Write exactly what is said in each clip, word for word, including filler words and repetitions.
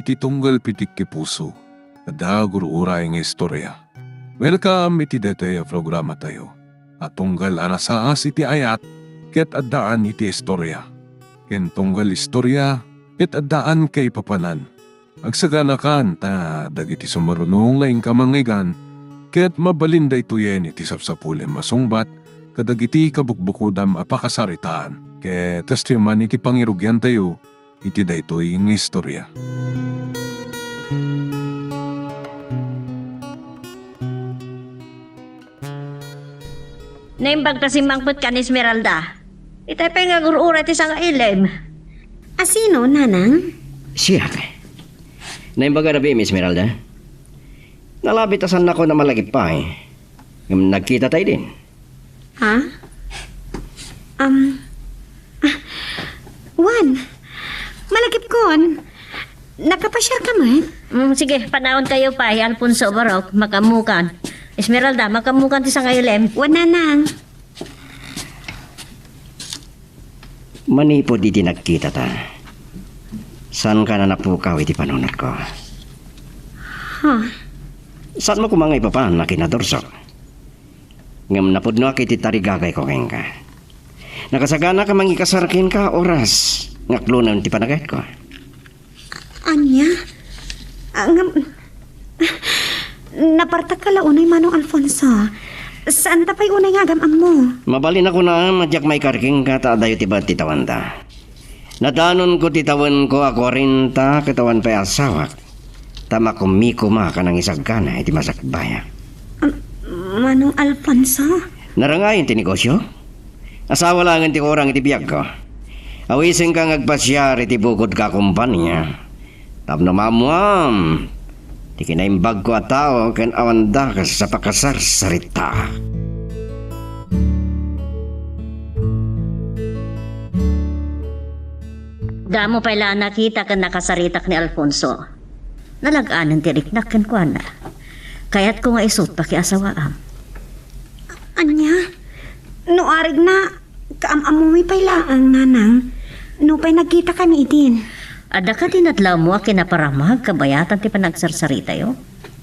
ti tunggal pitik ti puso, adda gur-uray nga istorya. Welcome iti daytoy a programatayo a tunggal a nasaas iti ayat ket addaan iti istorya, ken tunggal istorya ket addaan kaipapanan. Agsaganakan ta dagiti sumarunong nga inka mangngeggan ket mabalin daytoyen iti sapsapulem a sungbat kadagiti kabukbukodam a pakasaritaan. Ket kastoy man iti pangirugiantayo iti daytoy nga istorya. Naimbag ta simmangpet kan Esmeralda. Itay pay nga agur-uray ti sangailem. A sino, nanang? Siak. Naimbag a rabii, Miss Esmeralda. Nalabit a saannakon a malagip pay. Ngem nagkitata idin. Ha? Um, ah, Juan, malagipkon. Nakapasiarka met? Mm, sige, panawankayo pay, Alfonso, Barok, makaammokan. Esmeralda, makaammokan ti sangailem. Juan, nanang. Manipud iti nagkitata, saanka a napukaw iti panunotko. Ha? Saanmo koma nga ipapan a kinadursok. Ngem napudnoak iti tarigagayko kenka. Nakasaganak a mangikasar kenka oras nga aklonen ti panagayatko. Ania? Ah, ngem, napartakka la unay, Manong Alfonso. Saanta pay unay nga agam-ammo? Mabalin a kunam a diak maikar kenka ta adayo ti baet ti tawenda. Nadanonko ti tawenko a kuarenta ket awan pay asawak, ta makummikuma a nangisagana iti masakbayak. Ah, Manong Alfonso? Narangayon ti negosio? Asawa laengen ti kurang iti biagko. Awisenka nga agpasiar iti bukodko a kompania. Tapno maammuam ti kinaimbagko a tao ken awan dakes a pakasarsaritaak. Damo pay la a nakita ken nakasaritak ni Alfonso. Nalag-anen ti riknak kenkuana. Kayatko nga isu ti pakiasawaam. Ania? No arigna, kaam-ammomi pay laeng, nanang. Nupay nagkitakami idin. Adda kadi nadlawmo a kinaparamag kabayatan ti panagsarsaritayo?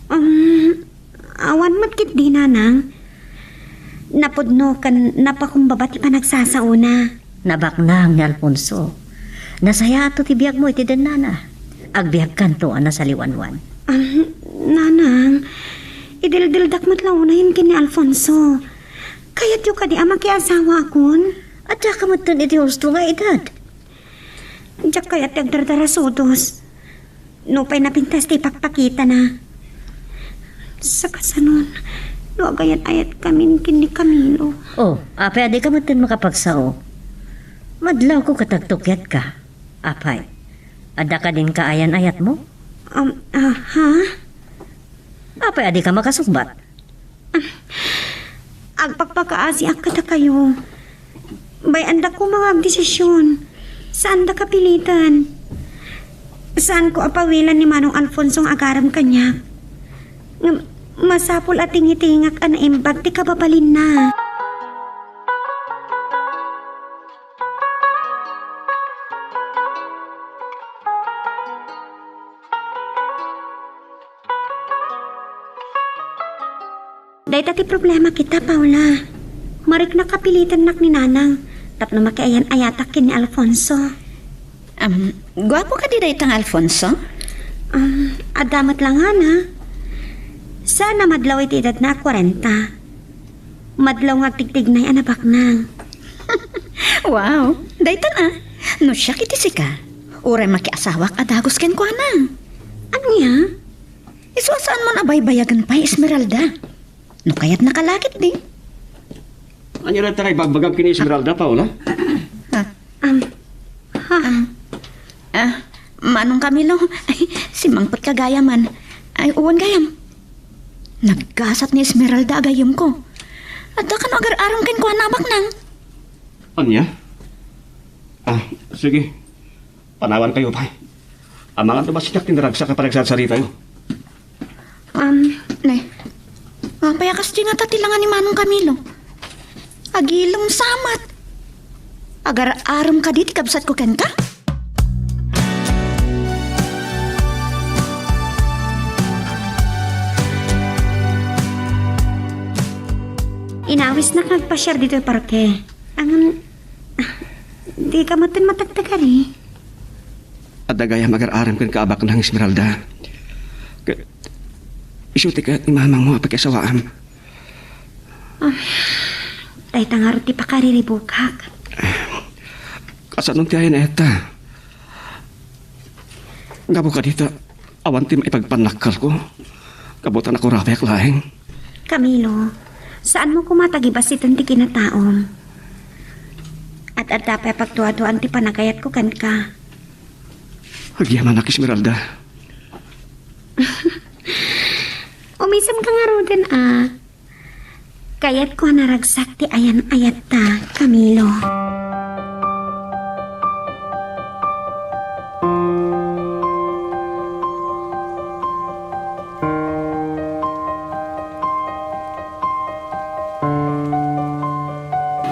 Um, awan met ketdi, nanang. Napudno ken napakumbaba ti panagsasaona. Nabaknang ni Alfonso. Nasayaatto ti biagmo iti dennana. Agbiagkanto a nasaliwanwan. Ah, nanang, idildildak met la unayen ken ni Alfonso. Kayatyo kadi a makiasawaakon? Addaka metten iti husto nga edad. Diak kayat ti agdardarasudos. Nupay napintas ti ipakpakitana. Sakasanon, no agayan-ayatkamin ken ni Camilo. Oh, apay a dika metten makapagsao? Madlawko ket agtukiatka. Apay, adda kadin kaayan-ayatmo? Um, ah, ha? Apay a dika makasungbat? Agpakpakaasiak kadakayo. Bay-andak koma nga agdesision. Saanda kapilitan. Saanko a pawilan ni Manong Alfonso nga agarem kaniak. Ngem, masapul a tingitingak a naimbag ti kababalinna. Dayta ti problema kita, Paula. Marikna kapilitennak ni Nanang tapno makiayan-ayatak ken ni Alfonso. Am, guapo kadi dayta nga Alfonso? Am, adda met la ngana. Saan a madlaw iti edadna a kuarenta. Madlaw nga agtigtignay a nabaknang. Wow, daytan a. No siak iti sika, uray makiasawak a dagus kenkuana. Ania? Isu a saanmon a baybayagen pay, Esmeralda. No kayatnaka la ketdi. Ania dayta nga ibagbagam ken ni Esmeralda, Paula? Ah. Am, ha? Am, ah, Manong Camilo, ay, simmangpetka gayam. Ay, wen gayam. Naggasat ni Esmeralda a gayyemko. Adda kano agar-arem kenkuana a baknang. Ania? Ah, sige. Panawankayo pay. Amangan no masiak ti naragsak a panagsarsaritayo. Am, ne. Apay a kasdi ngata ti langa ni Manong Camilo? Agilem sa met. Agar-arem kadi ti kabsatko kenka? Inawisnak nga agpasiar ditoy parke. Ngem, dika metten matagtagari. Adda gayam agar-arem kenka a baknang, Esmeralda. Ke-, isu ti ka-, imamangmo a pakiasawaam. Ah, dayta ngarud ti pakariribukak. Kasano ti ayan etta? Gapu kadita, awan ti maipagpannakkalko. Gapu ta nakurabiak laeng. Camilo, saanmo koma ta gibassiten ti kinataom. Ad-adda pay a pagduaduaan ti panagayatko kenka. Agyamanak, Esmeralda. Umisemka ngaruden a. Kayatko a naragsak ti ayan-ayatta, Camilo.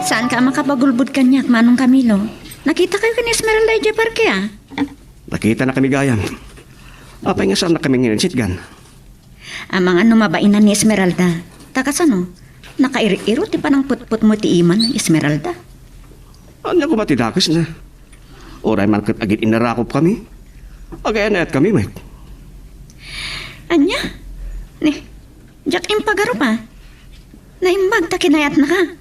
Saanka a makapagulbod kaniak, Manong Camilo? Nakitakayo ken ni Esmeralda idiay parke, a? Nakitanakami gayam. Apay nga saannakami nga insitgan? Amangan no mabainan ni Esmeralda. Ta kasano? Nakair-iro ti panangputputmo iti ima ni Esmeralda. Ania koma ti dakesna? Uray man ket agin-innarakopkami, agayan-ayatkami met. Ania? Ni, diak impagarup a. Naimbag ta kinayatnaka.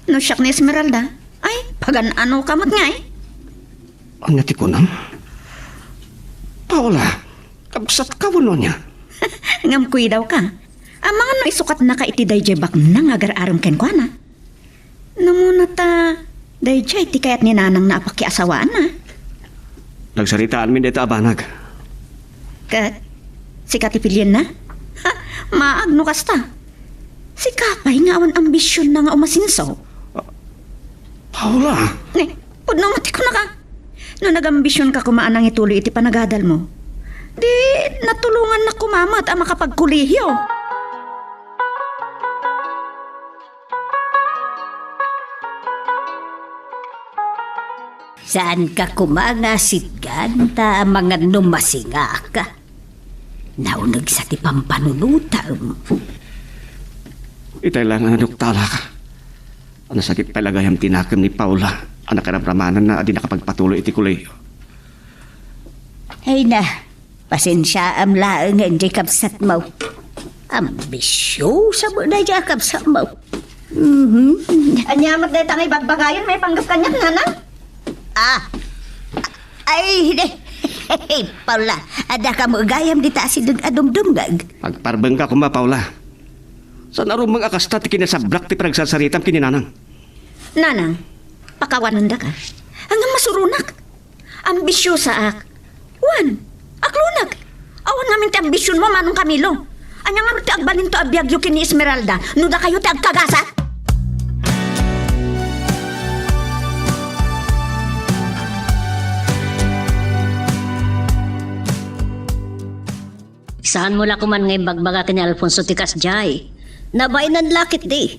No siak ni Esmeralda, ay, pagan-anoka met ngay. Ania ti kunam? Paula, kabsatka wenno ania? Ngem kuidawka. Amangan no isukatnaka iti daydiay baknang nga agar-arem kenkuana. Namuna ta, daydiay ti kayat ni nanangna a pakiasawaanna. Nagsaritaanmin dayta a banag. Ket, sika ti pilienna? Ha, maag no kasta. Sika pay nga awan ambisionna nga umasenso. Paula! Eh, pudno met ti kunaka. No nagambisionka koma a nangituloy iti panagadalmo, di natulongannak koma met a makapagkolehiyo. Saanka koma nga sitgan ta amangan no masingak. Naunegsa ti pampanunotem. Itay la nga naduktalak. Nasakit pay la gayam ti nakem ni Paula a nakaramramananna a di nakapagpatuloy iti kolehiyo. Ay na, pasensiaam laeng nga idiay kabsatmo. Ambisiosa met daydiay a kabsatmo. Mhm. Ania met dayta nga ibagbagayon maipanggep kaniak, nanang? Ah. Ay, di. Paula, adda kamo gayam dita asideg a dumdumngeg. Agparbengka koma, Paula. Saan a rumbeng a kasta ti kinasablak ti panagsasaritam ken ni nanang. Nanang, pakawanendaka. Ngem masuronak. Ambisiosaak. Wen, aklonek. Awan ngamin ti ambisionmo, Manong Camilo. Ania ngarud ti agbalinto a biagyo ken ni Esmeralda no dakayo ti agkagasat? Saanmo la koman nga imbagbaga ken ni Alfonso ti kasdiay? Nabainan la ketdi.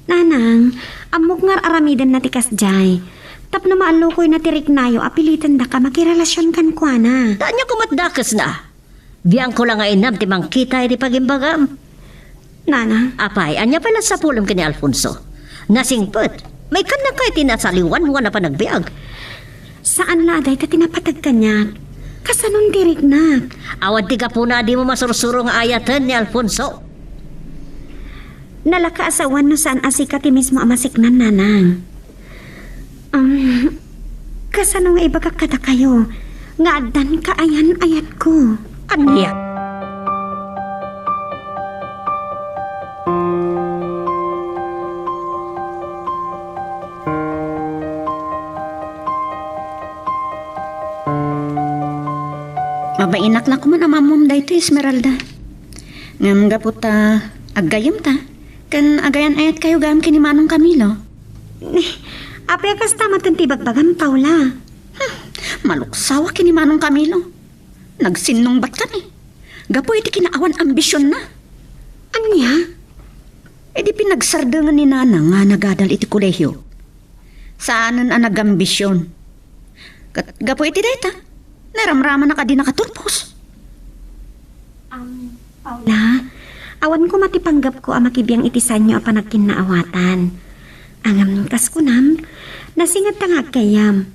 Nanang, ammok nga ar-aramidenna ti kasdiay. Tapno maallukoyna ti riknayo a pilitendaka makirelasion kenkuana. Ta ania koma ti dakesna? Biangko la nga inam ti mangkita iti pagimbagam. Nanang. Apay, ania pay la sapulem ken ni Alfonso? Nasingpet. Maikkannak iti nasaliwanwan a panagbiag. Saan la a dayta ti napateg kaniak. Kasanon ti riknak? Awan ti gapuna a dimo masursuro nga ayaten ni Alfonso. Nalaka a sawen no saan a sika ti mismo a masiknan, nanang. Um, kasano nga ibagak kadakayo nga addan kaayan-ayatko? Ania? Mabainak la koman a maammom daytoy, Esmeralda. Ngem gapu ta aggayemta, ken agayan-ayatkayo gayam ken ni Manong Camilo. Apay a kasta met ti ibagbagam, Paula? Hmm, maluksawa ken ni Manong Camilo. Nagsinnungbatkami. Gapu iti kinaawan ambisionna. Ania? Idi pinagsardengen ni Nanang nga nagadal iti kolehiyo. Saanen a nagambision. Ket gapu iti dayta, naramramanak a di nakaturpos. Am, Paula, Awan koma ti panggepko a makibiang iti saanyo a panagkinnaawatan. Ngem kas kunam, nasingedta nga aggayyem.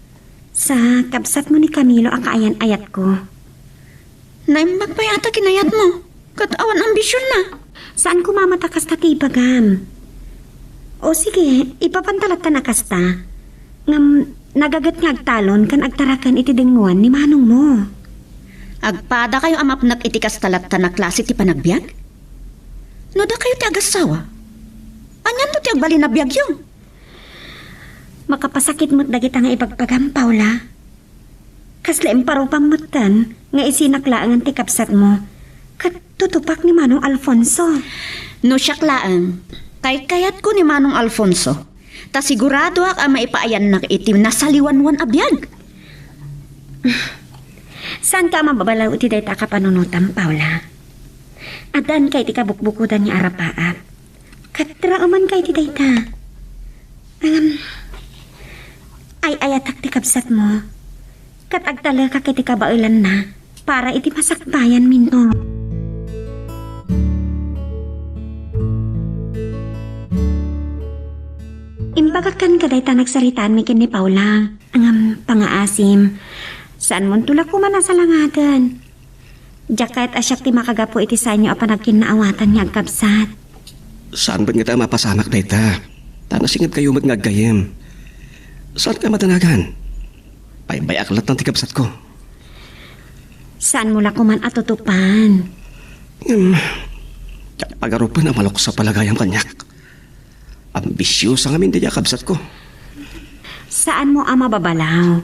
Sa kabsatmo ni Camilo a kaayan-ayatko. Naimbag pay ata kinayatmo, ket awan ambisionna. Saan koma met a kasta ti ibagam. O sige, ipapanta latta a kasta. Ngem nagaget nga agtalon ken agtaraken iti dengngoan ni manongmo. Agpadakayo a mapnek iti kasta latta a klase ti panagbiag? No dakayo ti agassawa, anianto ti agbalin a biagyo? Makapasakit met dagita nga ibagbagam, Paula. Kasla imparupam metten nga isinak laengen ti kabsatmo ket tutupak ni Manong Alfonso. No siak laeng, kaykayatko ni Manong Alfonso, ta siguradoak a maipaayannak iti nasaliwanwan a biag. Saanka a mababalaw iti dayta a kapanunotam, Paula? Addaanka iti kabukbukodan nga arapaap. Ket raemanka iti dayta. Ngem, ay-ayatak ti kabsatmo, ket agtalekak iti kabaelanna para iti masakbayanminto. Imbagak kenka dayta nagsaritaanmi ken ni Paula. Ngem, pangaasim, saanmonto la koma a salangaden. Diak kayat a siak ti makagapu iti saanyo a panagkinnaawatan nga agkabsat. Saan met ngata a mapasamak dayta, ta nasingedkayo met nga aggayyem. Saanka a madanagan. Baybay-ak latta ti kabsatko. Saanmo la koman a tutupan. Ngem, diak pagarupen a malukso pay la gayam kaniak. Ambisiosa ngamin dayta a kabsatko. Saanmo a mababalaw.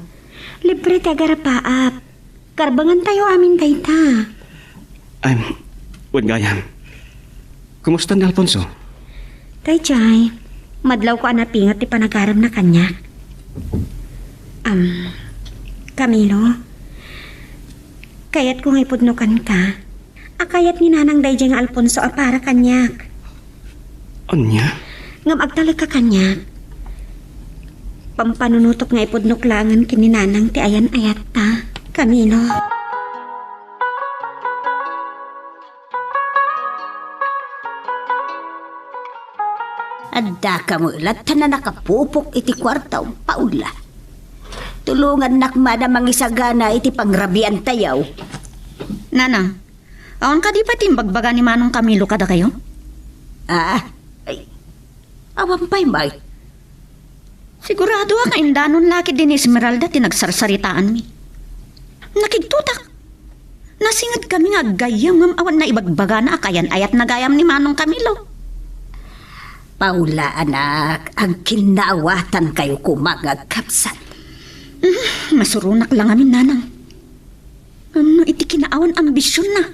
Libre ti agarapaap. Karbangantayo amin dayta. Ay, wen gayam. Kumusta ni Alfonso? Daydiay, madlawko a napinget ti panagaremna kaniak. Am, Camilo, kayatko nga ipudnokanka a kayat ni Nanang daydiay nga Alfonso a para kaniak. Ania? Ngem agtalekka kaniak. Pampanunotok nga ipudnok laengen ken ni Nanang ti ayan-ayatta, Camilo. Addaka met latta a nakapupok iti kuartaom, Paula. Tulongannak man a mangisagana iti pangrabiantayo. Nanang, awan kadi pay ti imbagbaga ni Manong Camilo kadakayo? Ah, ay, awan pay met. Siguradoak a indanon la ketdi ni Esmeralda ti nagsarsaritaanmi. Nakigtotak. Nasingedkami nga aggayyem ngem awan naibagbagana a kaayan-ayatna gayam ni Manong Camilo. Paula, anak, agkinnaawatankayo koma nga agkabsat. Hmm, masuronak la ngamin, Nanang. Ngem no iti kinaawan ambisionna,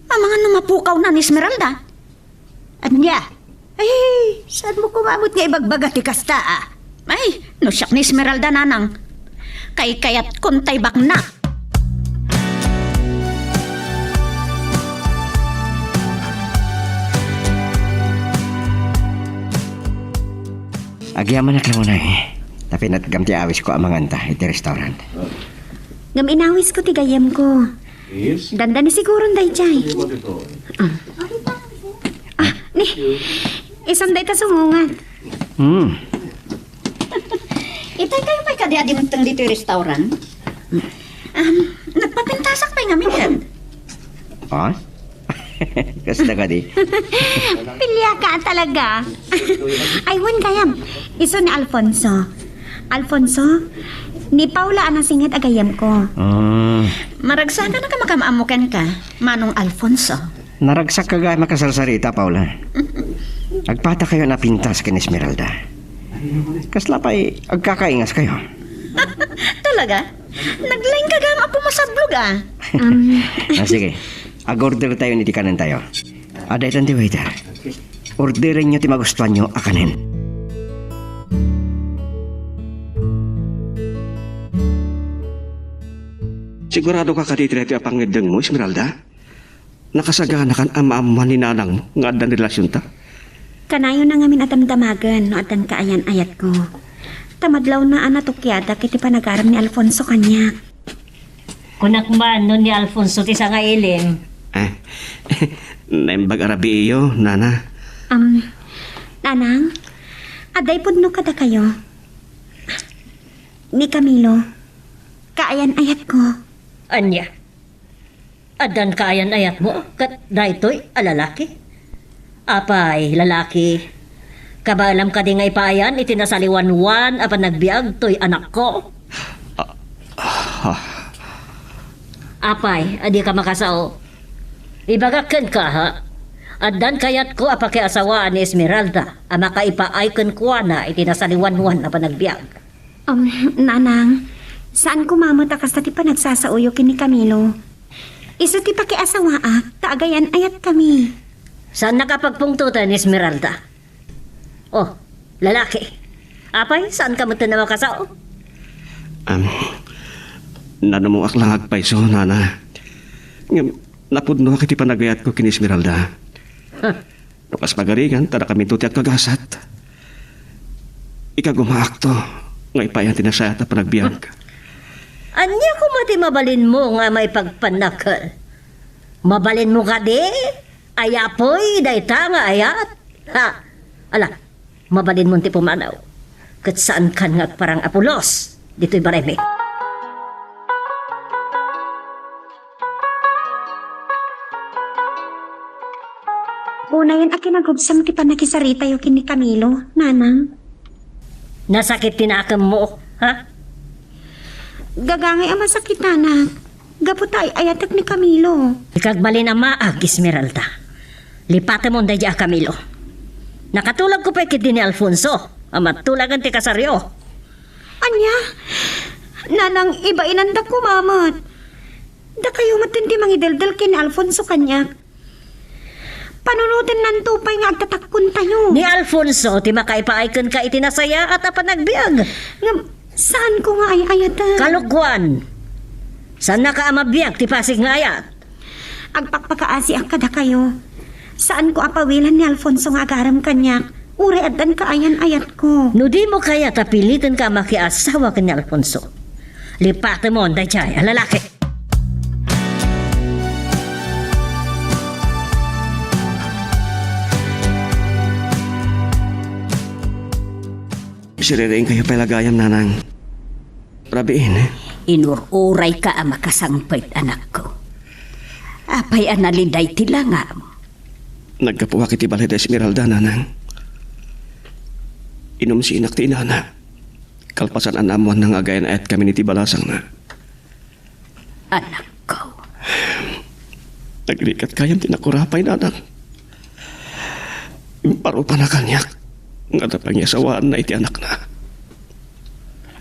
amangan no mapukawna ni Esmeralda. Ania? Ay, saanmo koma met nga ibagbaga ti kasta, a? Ay, no siak ni Esmeralda, Nanang, kaykayatko tay baknak. Agyamanak la unay, ta pinatgam ti awisko a manganta iti restaurant. Ngem inawisko ti gayyemko. Dandani siguron daydiay. Ah. Ah, ni, isam dayta sumungat. Hmm. Itay kayo pay kadi a dimteng ditoy restaurant? Um, nagpapintasak pay ngamin ket. Ah? Kasta kadi. Pilya ka talaga. Ay, wen gayam. Isu ni Alfonso. Alfonso, ni Paula a nasinget a gayyemko. Ah. Maragsakanaka makaammo kenka, Manong Alfonso. Naragsak ka gayam a kasarsarita, Paula. Agpatakayo a napintas ken Esmeralda. Kasla pay agkakaingaskayo. Talaga? Naglaingka gayam a pumasablog, a. Um. Ah, sige. Ag-order tayo iti kanentayo. Adda itan ti waiter. Orderenyo ti magustuanyo a kanen. Siguradoka kadi iti daytoy a pangngeddengmo, Esmeralda? Nakasaganakan a maammuan ni nanangmo nga adda ni relasionta? Kanayona ngamin a damdamagen no addan kaayan-ayatko. Ta madlawna a natukiadak iti panagarem ni Alfonso kaniak. Kunak man no ni Alfonso ti sangailim. Ah, Naimbag a rabiiyo, nana. Am, nanang, adda ipudno kadakayo. Ni Camilo, kaayan-ayatko. Ania? Addan kaayan-ayatmo ket daytoy a lalaki? Apay, lalaki, kabaelam kadi nga ipaayan iti nasaliwanwan a panagbiag toy anakko? Ah, ah. Apay, adika makasao? Ibagak kenka, ha? Addan kayatko a pakiasawaan ni Esmeralda a makaipaay kenkuana iti nasaliwanwan a panagbiag. Um, nanang, saan koma met a kasta ti panagsasaoyo ken ni Camilo. Isu ti pakiasawaak, ta agayan-ayatkami. Saannaka a pagpungtoten, Esmeralda. Oh, lalaki. Apay, saanka metten a makasao? Am, nanumoak la nga agpayso, nana. Ngem, napudnoak iti panagayatko ken ni Esmeralda. Huh. No kas pagarigan, ta dakaminto ti agkagasat. Ikagumaakto nga ipaayan ti nasayaat a panagbiag. Ania koma ti mabalinmo nga maipagpannakkel? Mabalinmo kadi? Ayapoy dayta nga ayat? Ha? Ala, mabalinmon ti pumanaw. Ket saankan nga agparang a pulos ditoy balaymi. Unayen a kinagubsam ti pannakisaritayo ken ni Camilo, nanang. Nasakit ti nakemmo, ha? Gagangay a masakitanak. Gapu ta ay-ayatek ni Camilo. Ikagbalin a maag, Esmeralda. Lipatemon daydiay a Camilo. Nakatulagko pay ketdi ni Alfonso a matulagan ti kasaryo. Ania? Nanang, ibainandak koma met. Dakayo met ti mangideldel ken ni Alfonso kaniak. Panunotennanto pay nga agtatakkontayo. Ni Alfonso ti makaipaay kenka iti nasayaat a panagbiag. Ngem, saanko nga ay-ayatek. Kalokuan! Saannaka a mabiag ti pasig nga ayat. Agpakpakaasiak kadakayo. Saanko a pawilan ni Alfonso nga agarem kaniak, uray addan kaayan-ayatko. No dimo kayat a pilitenka a makiasawa ken ni Alfonso, lipatemon daydiay a lalaki. Siririingkayo pay la gayam, nanang. Rabiin. Inur-urayka a makasangpet, anakko. Apay a naliday ti langam? Naggapuak iti balay da Esmeralda, nanang. Inumsinak ti inana. Kalpasan a naammoanna nga agayan-ayatkami iti balasangna. Anakko. Nagrigat gayam ti nakurapay, nanang. Imparupana kaniak nga adda pangiasawaanna iti anakna.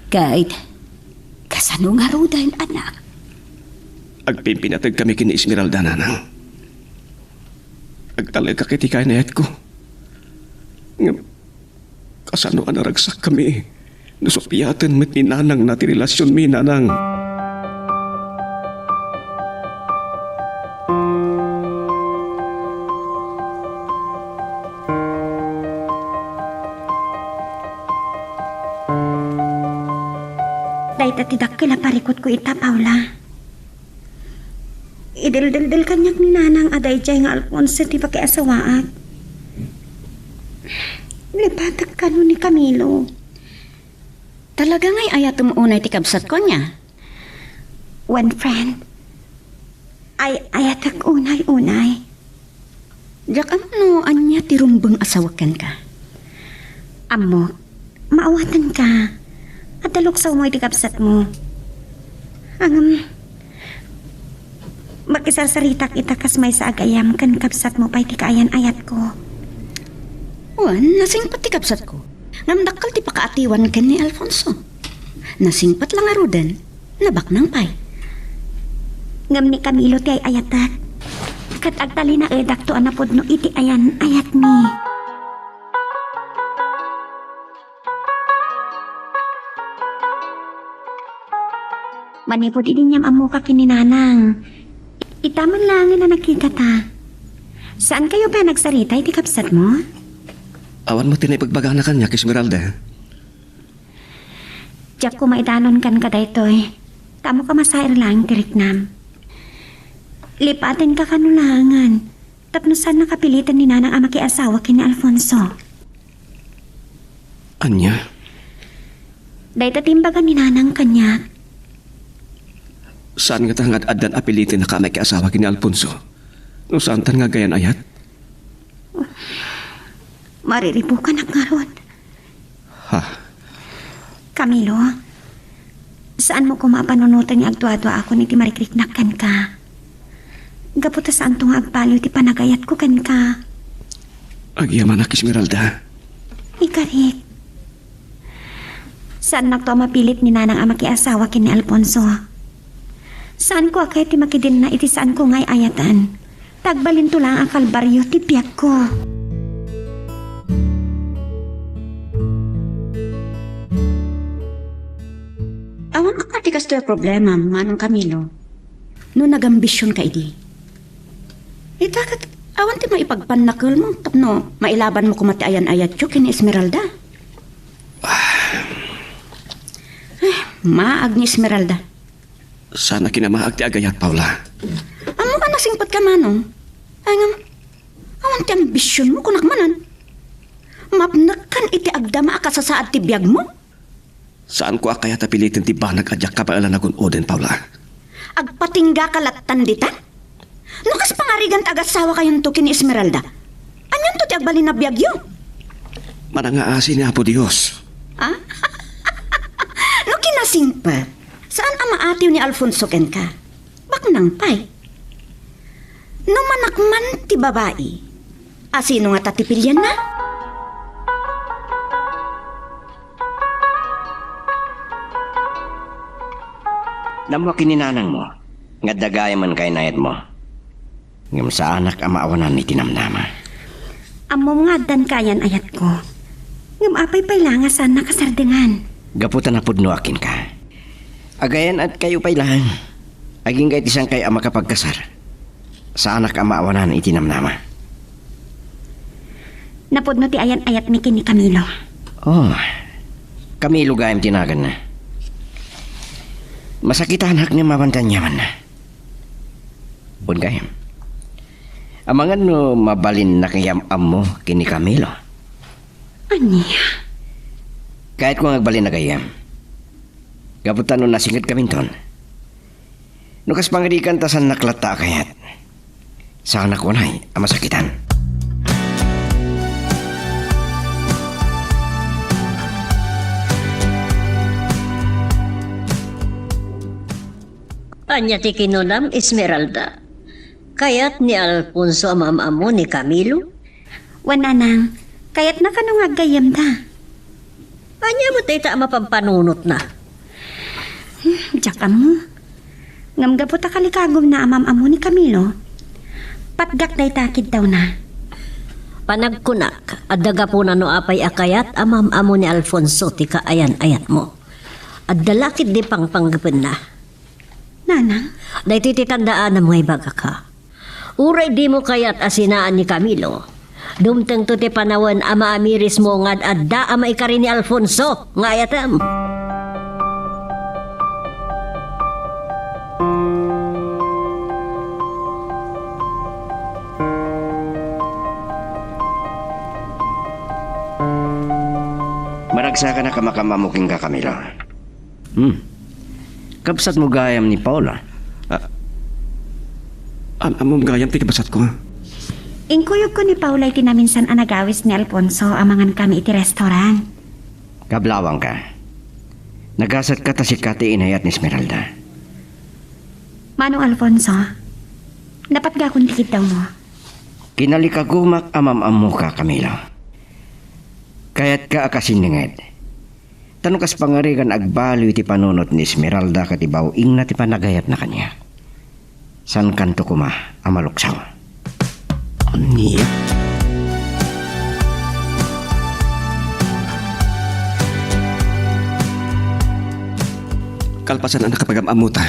Ket, kasano ngaruden, anak? Agpimpinategkami ken ni Esmeralda, nanang. Agtalekak iti kainayatko. Ngem, kasano a naragsakkami no supiaten met ni nanangna ti relasionmi, nanang? Dayta ti dakkel a parikutko ita, Paula. Ideldeldel kaniak ni nanang a daydiay nga Alfonso ti pakiasawaak. Lipatek kano ni Camilo. Talaga nga ay-ayatem unay ti kabsatko, ania? Wen, friend. Ay-ayatek unay, unay. Diak ammo no ania ti rumbeng a sawek kenka. Ammok, maawatenka. Adda luksawmo iti kabsatmo. Ngem, makisarsaritak ita kas maysa a gayam ken kabsatmo pay ti kaayan-ayatko. Wen, nasingpet ti kabsatko. Ngem dakkel ti pakaatiwan ken ni Alfonso. Nasingpet la ngaruden, nabaknang pay. Ngem ni Camilo ti ay-ayatek. Ket agtalinaedakto a napudno iti ayan-ayatmi. Manipud idi inyam-ammoka ken ni nanang, ita man laengen a nakitata. Saankayo pay a nagsarita iti kabsatmo? Awan met ti naibagbagana kaniak, Esmeralda. Diak koma idanon kenka daytoy. Ta ammoka a masair laeng ti riknam. Lipatenka kano laengen. Tapno saan nakapiliten ni Nanang a makiasawa ken ni Alfonso. Ania? Dayta ti imbaga ni Nanang kaniak. Saan ngata nga ad-addan a pilitennaka a makiasawa ken ni Alfonso? No saantan nga agayan-ayat? Mariribukanak ngarud. Ha? Camilo, saanmo koma a panunoten nga agduaduaakon iti marikriknak kenka. Gapu ta saanto nga agbaliw ti panagayatko kenka. Agyamanak, Esmeralda. Ikarik. Saannakto a mapilit ni Nanang a makiasawa ken ni Alfonso. Saanko a kayat ti makidenna iti saanko nga ay-ayaten. Ta agbalinto laeng a kalbario ti biagko. Awan a ti kastoy a problema, Manong Camilo. No nagambisionka idi. Ita ket awan ti maipagpannakelmo tapno mailabanmo koma ti ayan-ayatyo ken ni Esmeralda. Ay, maag ni Esmeralda. Saan a kinamaag ti agayat, Paula. Ammom a nasingpetka, Manong. Ay ngem, awan ti ambisionmo, kunak manen. Mapnekkan iti agdama a kasasaad ti biagmo. Saanko a kayat a piliten ti banag a diak kabaelan a gun-oden, Paula. Agpatinggaka lattan dita? No kas pangarigan ti agasawakayonto ken ni Esmeralda, anianto ti agbalin a biagyo? Manangaasi ni Apo Dios. Ah? No kinasingpet, saan a maatiw ni Alfonso kenka? Baknang pay. No manak man ti babai, asino ngata ti pilianna? Nammo ken ni nanangmo nga adda gayam a kayan-ayatmo. Ngem saanak a maawanan iti namnama. Ammom nga addan kayan-ayatko. Ngem apay pay la nga saanna kasardengan? Gapu ta napudnoak kenka. Agayan-ayatkayo pay laeng. Agingga iti saankayo a makapagkasar. Saanak a maawanan iti namnama. Napudno ti ayan-ayatmi ken ni Camilo. Oh, Camilo gayam ti naganna. Masakitanak ngem awan ti aniamanna. Wen gayam. Amangan no mabalinnak nga am-ammo ken ni Camilo. Ania? Kayatko nga agbalin a gayyem. Gapu ta no nasingedkaminton, no kas pangarigan ta saannak latta a kayat, saanak unay a masakitan. Ania ti kinunam, Esmeralda? Kayat ni Alfonso a maam-ammo ni Camilo? Wen, nanang, kayatna kano nga aggayyemda. Ania met dayta a mapampanunotna? Hmm, diak ammo. Ngem gapu ta kalikagumna a maam-ammo ni Camilo, patgak dayta a kiddawna. Panagkunak, adda gapuna no apay a kayat a maam-ammo ni Alfonso ti kaayan-ayatmo. Adda la ketdi pangpanggepenna. Nanang? Daytoy ti tandaanam nga ibagak, ha. Uray dimo kayat a sinaan ni Camilo, dumtengto ti panawen a maamirismo nga ad-adda a maikari ni Alfonso nga ayatem. Maragsakanak a makaam-ammo kenka, Camilo. Hmm. Kabsatmo gayam ni Paula? Ah, am-, ammom gayam ti kabsatko? Inkuyogko ni Paula iti naminsan a nagawis ni Alfonso a mangankami iti restaurant. Kablawangka. Nagasatka ta sika ti inayat ni Esmeralda. Manong Alfonso, napatgakon ti kiddawmo. Kinalikagumak a maam-ammoka, Camilo. Kayatka a kasinninged. Ta no kas pangarigan agbaliw iti panunot ni Esmeralda ket ibaw-ingna ti panagayatna kaniak, saankanto koma a maluksaw. Ania? Kalpasan a nakapagam-ammota,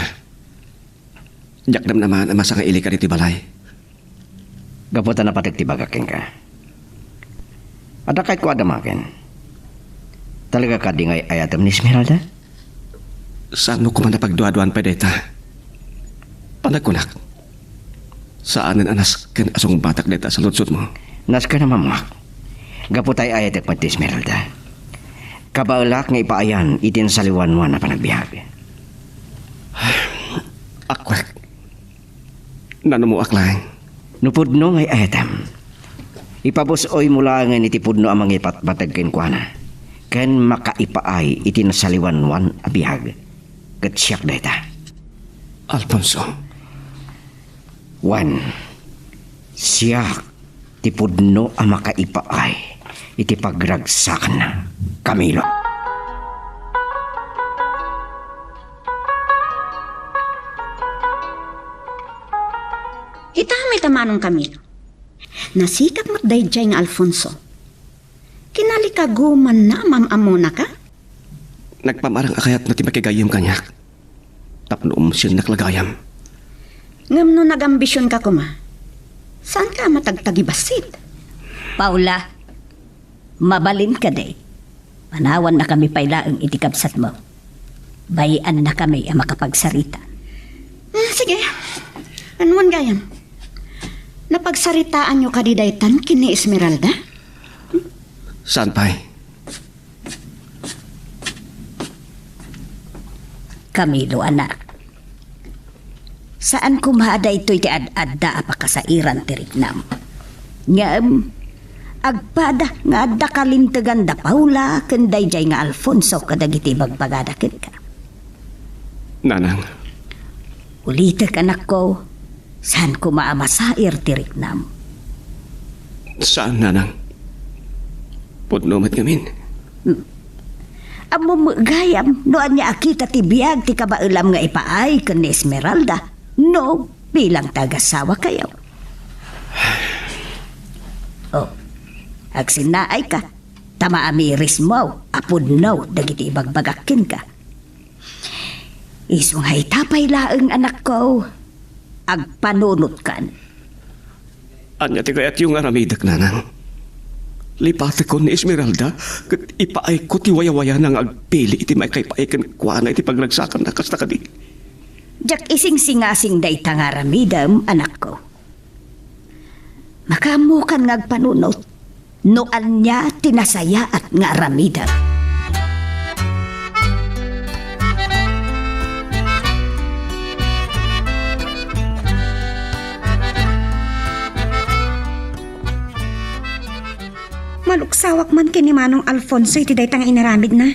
diak namnamaan a masangailikan iti balay. Gapu ta napateg ti bagak kenka. Adda kayatko a damagen. Talaga kadi nga ay-ayatem ni Esmeralda? Saanmo koma a pagduaduan pay dayta? Panagkunak. Saanen a nasken a sungbatak dayta saludsodmo. Nasken a mammuak. Gapu ta ay-ayatek met ti Esmeralda, kabaelak nga ipaayan iti nasaliwanwan a panagbiag. Akwek. Nanumuak laeng. No pudno nga ay-ayatem, ipabus-oymo laengen iti pudno a mangipatpateg kenkuana ken makaipaay iti nasaliwanwan a biag. Ket siak dayta. Alfonso. Wen, siak ti pudno a makaipaay iti pagragsakanna, Camilo. Ita met a manong Camilo. Nasikap met daydiay nga Alfonso. Kinalikagumanna a mam-ammonaka? Nagpamarang a kayatna ti makigayyem kaniak tapno umsiennak la gayam. Ngem no nagambisionka koma, saanka a matagtagibassit? Paula, mabalin kadi. Panawannakami pay laeng iti kabsatmo. Bay-annakami a makapagsarita. Ah, sige. Anuan gayam? Napagsaritaanyo kadi daytan ken ni Esmeralda? Saan pay? Camilo, anak. Saan koma a daytoy ti ad-adda a pakasairan ti riknam. Ngem, agpada nga adda kalintegan da Paula ken daydiay nga Alfonso kadagiti ibagbagada kenka. Nanang. Ulitek, anakko, saan koma a masair ti riknam. Saan, Nanang. Pudno met ngamin. Hmm. Ammom met gayam no ania a kita ti biag ti kabaelam nga ipaay ken ni Esmeralda no bilang ti agasawakayo. Oh, agsinnaayka, ta maamirismo a pudno dagiti ibagbagak kenka. Isu nga ita pay laeng, anakko, agpanunotkan. Ania ti kayatyo nga aramidek, Nanang? Lipatekon ni Esmeralda ket ipaayko ti wayawayana nga agpili iti maikaipaay kenkuana iti pagragsakanna, kasta kadi? Diak isingsingasing dayta nga aramidem, anakko. Makaammokan nga agpanunot no ania ti nasayaat nga aramidem. Maluksawak man ken ni Manong Alfonso iti dayta nga inaramidna.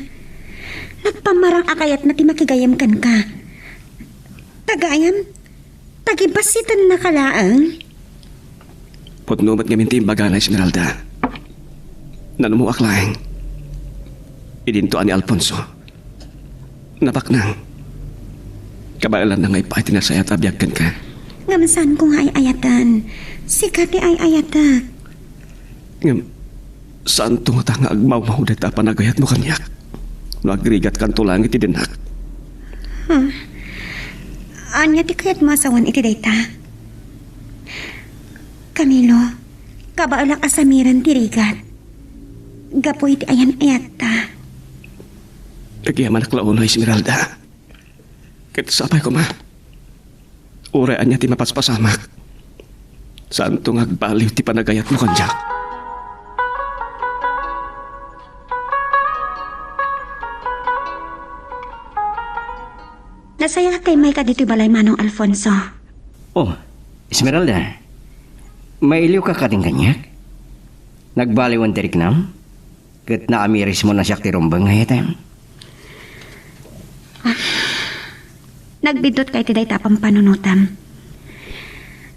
Nagpamarang a kayatna ti makigayyem kenka. Ta gayam, tagibassitennaka laeng. Pudno met ngamin ti imbagana, Esmeralda. Nanumuak laeng. Idinto a ni Alfonso. Napaknang. Kabaelanna nga ipaay ti nasayaat a biag kenka. Ngem saanko nga ay-ayaten. Sika ti ay-ayatek. Ngem, saanto ngata nga agmawmaw dayta a panagayatmo kaniak no agrigatkanto laeng iti dennak? Hmm. Ania ti kayatmo a sawen iti dayta? Camilo, kabaelak a samiren ti rigat gapu iti ayan-ayatta. Agyamanak la unay, Esmeralda. Ket sapay koma. Uray ania ti mapaspasamak, saanto nga agbaliw ti panagayatmo kaniak. Nasayaat ti immayka ditoy balay, Manong Alfonso. Oh, Esmeralda, mailiwka kadin kaniak? Nagbaliwen ti riknam? Ket naamirismo a siak ti rumbeng nga ayatem. Ah, nagbiddut ka iti dayta a pampanunotam.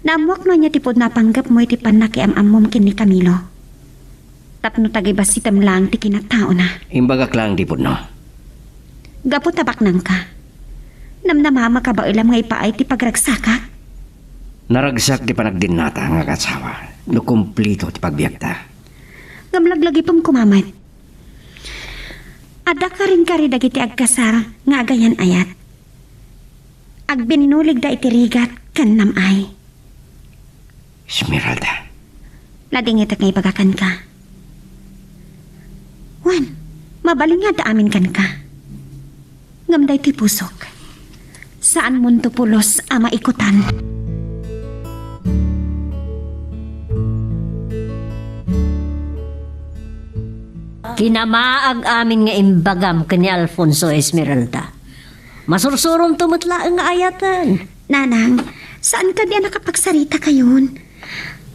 Naammoak no ania ti pudno a panggepmo iti pannakiam-ammom ken ni Camilo. Tapno tagibassitem laeng ti kinataona. Imbagak laeng ti pudno. Gapu ta baknangka, namnamam a kabaelam nga ipaay ti pagragsakak. Naragsak ti panagdinnata nga agasawa no kumplito ti pagbiagta. Ngem laglagipem koma met. Adda karinkari dagiti agkasar nga agayan-ayat. Agbinnuligda iti rigat ken nam-ay. Esmeralda. Nadingitek nga ibaga kenka. Wen, mabalin nga adda amin kenka. Ngem daytoy pusok, saanmonto pulos a maikutan. Kinamaag amin nga imbagam ken ni Alfonso, Esmeralda. Masursuromto met laeng nga ayaten. Nanang, saan kadi a nakapagsaritakayon?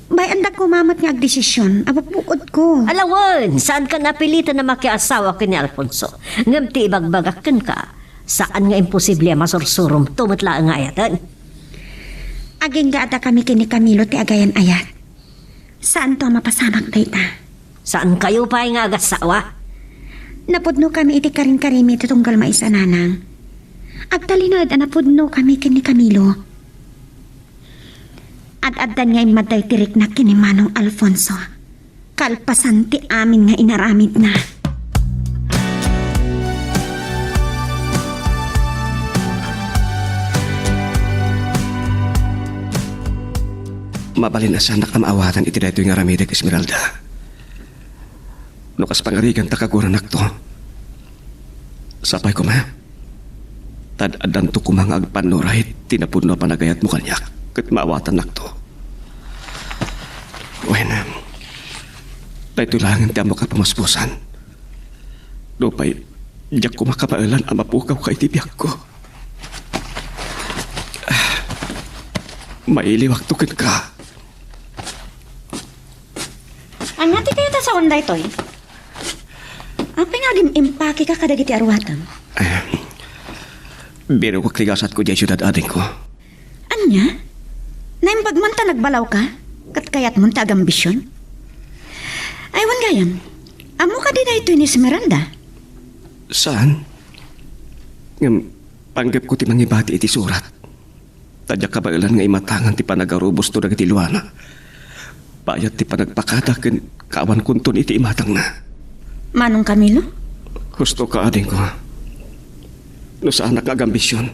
Bay-andak koma met nga agdesisyon a bukbukodko. Ala wen, saankan a piliten a makiasawa ken ni Alfonso. Ngem ti ibagbagak kenka, saan nga imposible a masursuromto met laeng nga ayaten. Agingga a dakami ken ni Camilo ti agayan-ayat. Saanto a mapasamak dayta? Saankayo pay nga agassawa? Napudnokami iti karinkarimi ti tunggal maysa, Nanang. Agtalinaed a napudnokami ken ni Camilo. Ad-addan nga immadda iti riknak ken ni Manong Alfonso, kalpasan ti amin nga inaramidna. Mabalin a saannak a maawatan iti daytoy nga aramidek, Esmeralda. No kas pangariganta, kaguranakto. Sapay koma, ta ad-addanto koma nga agpannuray ti napudno a panagayatmo kaniak ket maawatannakto. Wen, daytoy laengen ti ammok a pamuspusan. Nupay diak koma kabaelan a mapukawka iti biagko, mailiwakto kenka. Ania ti kayat a sawen daytoy? Apay nga agim-impakeka kadagiti aruatem? Eh, birokak ti gasatko idiay siudad, adingko. Ania? Naimbag man ta nagbalawka? Ket kayatmon ti agambision? Ay, wen gayam, ammo kadi daytoy ni Esmeralda? Saan? Ngem, panggepko ti mangibati iti surat. Ta diak kabaelan nga imatangan ti panagarubosto dagiti luana. Bayat ti panagpakada ken kaawankonton iti imatangna. Manong Camilo? Husto ka, adingko. No saanak nga agambision,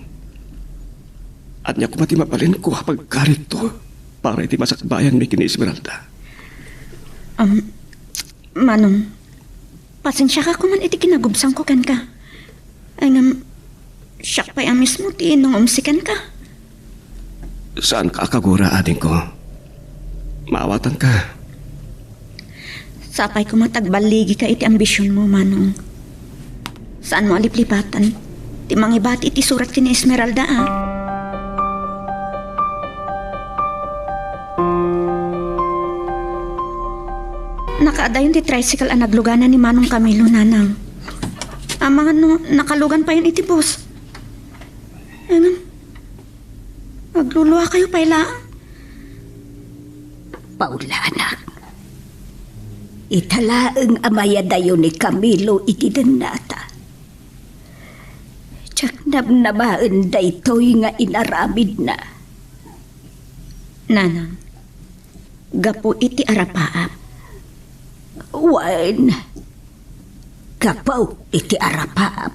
ania koma ti mabalinko a pagkarikto para iti masakbayanmi ken ni Esmeralda? Um, Manong, pasensiaka koman iti kinagubsangko kenka. Ay ngem, siak pay a mismo ti nangumsi kenka. Saanka a kagura, adingko. Maawatanka. Sapay koma ta agballigika iti ambisionmo, Manong. Saanmo a liplipatan ti mangibati iti surat ken ni Esmeralda, a? Nakaadayon ti tricycle a naglugana ni Manong Camilo, Nanang. Amangan no nakalugan payen iti bus. Ngem, agluluakayo pay laeng. Paula, anak. Ita laeng a mayadayo ni Camilo iti dennata. Diak namnamaen daytoy nga inaramidna. Nanang, gapu iti arapaap. Wen, gapu iti arapaap.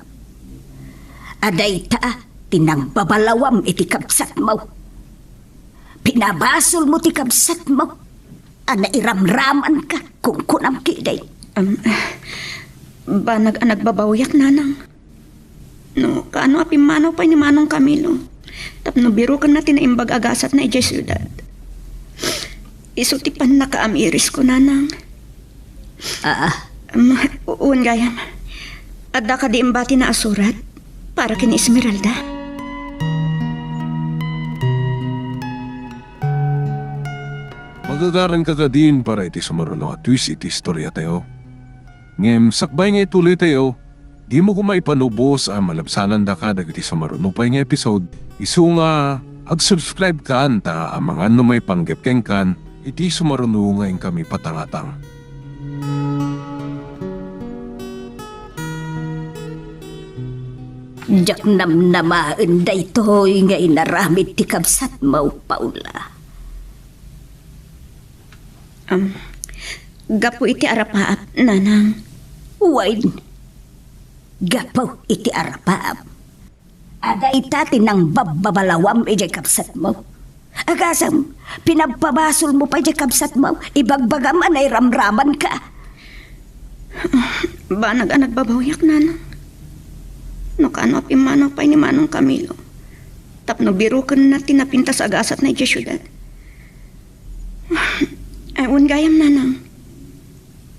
A dayta ti nangbabalawam iti kabsatmo. Pinabasolmo ti kabsatmo a nairamramanka, kunkunam ketdi. Am, banag a nagbabawiak, Nanang. No, kaano a pimmanaw pay ni Manong Camilo tapno birokenna ti naimbag a gasatna idiay siudad? Isu ti pannakaamirisko, Nanang. Ah. Am, u-, wen gayam. Adda kadi imbatina a surat para ken ni Esmeralda? Magagaranka kadin para iti sumaruno a twist iti istoriatayo. Ngem sakbay nga ituloytayo, dimo koma ipanubos a malabsanandaka dagiti sumaruno pay nga episode, isu nga ag-subscribe kan ta amangan no maipanggep kenkan iti sumaruno nga inkami patangatang. Diak namnamaen daytoy nga inaramid ti kabsatmo, Paula. Am, gapu iti arapaap, Nanang. Wen, gapu iti arapaap. A dayta ti nangbabbabalawam idiay kabsatmo. Agasem, pinagpabasolmo pay diay kabsatmo, ibagbagam a nairamramanka. Banag a nagbabawiak, Nanang. No kaano a pimmanaw pay ni Manong Camilo tapno birokenna ti napintas a gasatna idiay siudad. Ay, wen gayam, Nanang.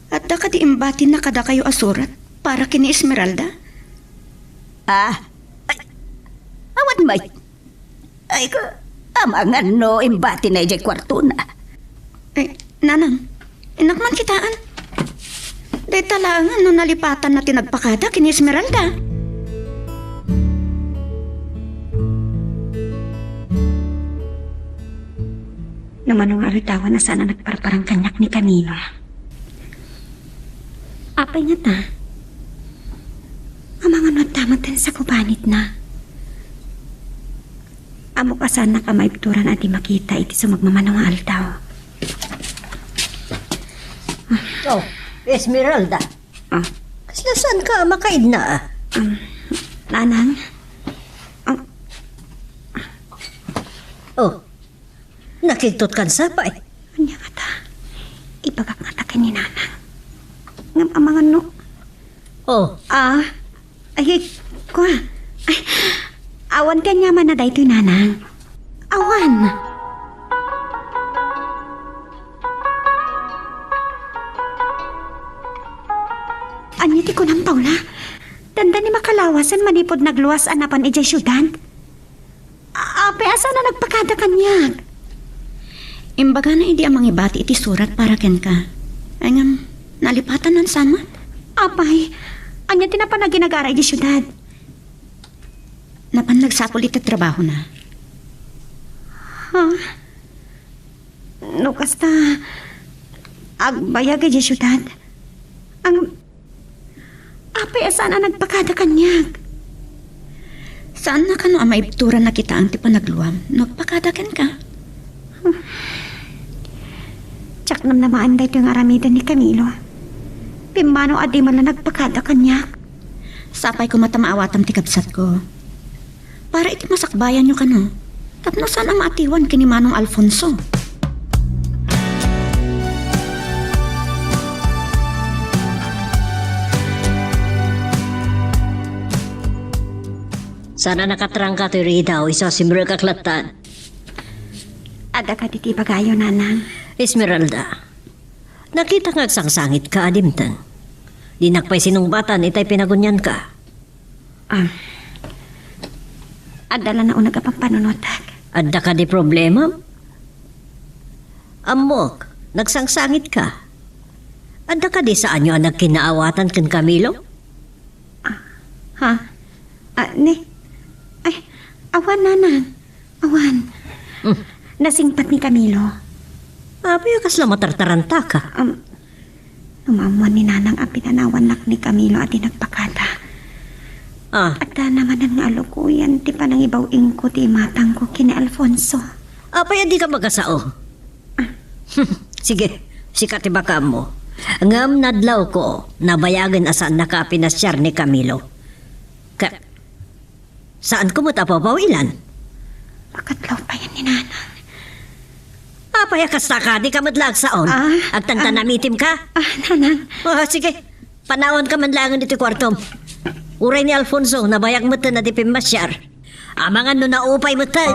At Adda kadi imbatina kadakayo a surat para ken ni Esmeralda? Ah, ay, awan met. Ay, ka, amangan no imbatina idiay kuartona. Eh, Nanang, innak man kitaan. Dayta laengen no nalipatanna ti nagpakada ken ni Esmeralda. No mano nga aldawan a saan a nagparparang kaniak ni Camilo. Apay ngata? Amangan no adda met ti sakubanitna. Ammok a saannak a maibturan a di makita iti sumagmamano nga aldaw. Oh, Esmeralda. Ah. Kasla saanka a makaidna, ah? Um, Nanang? Um, Oh, nakigtot kan sapay. Ania ngata? Ibagak ngata ken ni Nanang. Ngem amangan no. Oh. Ah, ay, kua. Ay, awan ti aniamanna daytoy, Nanang. Awan. Ania ti kunam, Paula? Dandani makalawasen manipud nagluas a napan idiay siudad? A-, apay a saan a nagpakada kaniak? Imbagana idi a mangibati iti surat para kenka. Ay ngem, nalipatanna saan met? Apay, ania ti napan a ginagara idiay siudad? Napan nagsapul iti trabahona. Ha? No kasta, agbayag idiay siudad. Ang, apay a saan a nagpakada kaniak? Saanna kano a maibturan a kitaen ti panagluam no agpakada kenka? Diak namnamaen daytoy nga aramiden ni Camilo. Pimmano a di man la nagpakada kaniak. Sapay koma ta maawatam ti kabsatko. Para iti masakbayanyo kano, tapno saan a maatiwan ken ni Manong Alfonso. Saan a nakatrangka toy ridaw, isu a simrekak lattan. Adda kadi ti ibagayo, Nanang? Esmeralda, nakitak nga agsangsangitka a dimteng. Dinak pay sinungbatan itay pinagunianka. Ah, adda la nauneg a pampanunotak. Adda kadi problema? Ammok, nagsangsangitka. Adda kadi saanyo a nagkinaawatan ken Camilo? Ah, ha? Ah, ni? Ay, awan, Nanang. Awan. Hmm. Nasingpat ni Camilo. Apay a kasla matartarantaka? Um, no maammuan ni Nanang a pinanawannak ni Camilo a di nagpakada. Ah. Adda manen nga alukoyan ti panangibaw-ingko ti imatangko ken ni Alfonso. Apay a dika magasao? Ah. Sige, sika ti makaammo. Ngem nadlawko, nabayagen a saannaka a pinasiar ni Camilo. Ka-, Saanko met a papawilan. Makatlaw payen ni Nanang. Apay a kasta ka, dika met la agsaon. Ah, agtantanamitimka? Ah, Nanang. Oh, sige. Panawanka man laengen iti kuartom. Uray ni Alfonso, nabayag metten a di pimmasiar. Amangan no naupay metten.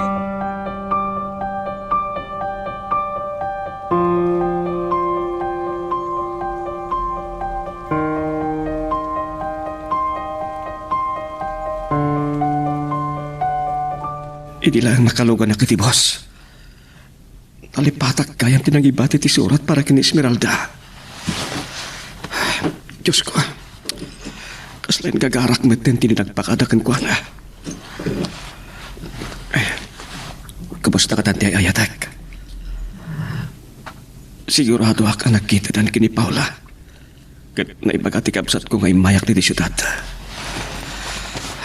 Idi laeng nakaluganak iti bus, nalipatak gayam ti nangibati ti surat para ken ni Esmeralda. Diosko, kasla ingagarak metten ti nagpakada kenkuana. Eh, kumusta kadi ti ay-ayatek? Siguradoak a nagkitadan ken ni Paula. Ket naibaga ti kabsatko nga immayak ditoy siudad.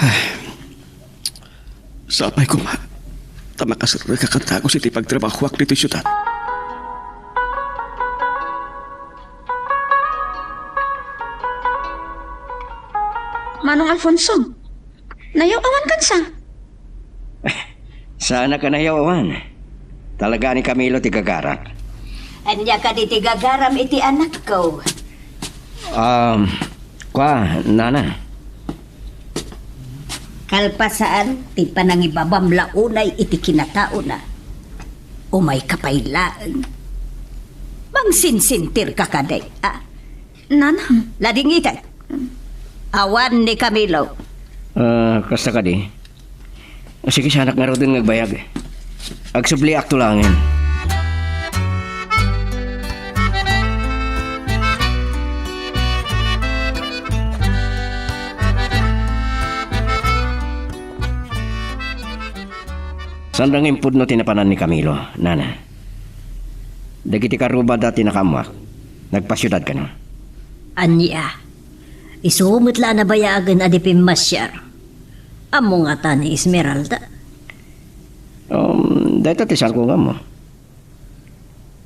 Ay, sapay koma ta makaserrek a kadagus iti pagtrabahoak ditoy siudad. Manong Alfonso, nayaw-awan kansa? Saanak a nayaw-awan. Talaga ni Camilo ti gagarak. Ania kadi ti gagaram iti anakko? Um, kua, Nana. Kalpasan ti panangibabam la unay iti kinataona, umayka pay laeng. Mangsinsintirka kadi, a? Nanang. Ladingitek. Awan ni Camilo. Ah, kasta kadi. Sige, saanak ngaruden nga agbayag. Agsubliak to laengen. Saanda nga impudno ti napanan ni Camilo, nana. Dagiti karrubada ti nakaammoak, nagpasiudad kano. Ania? Isu met la a nabayagen a di pimmasiar. Ammo ngata ni Esmeralda? Um, dayta ti saanko nga ammo.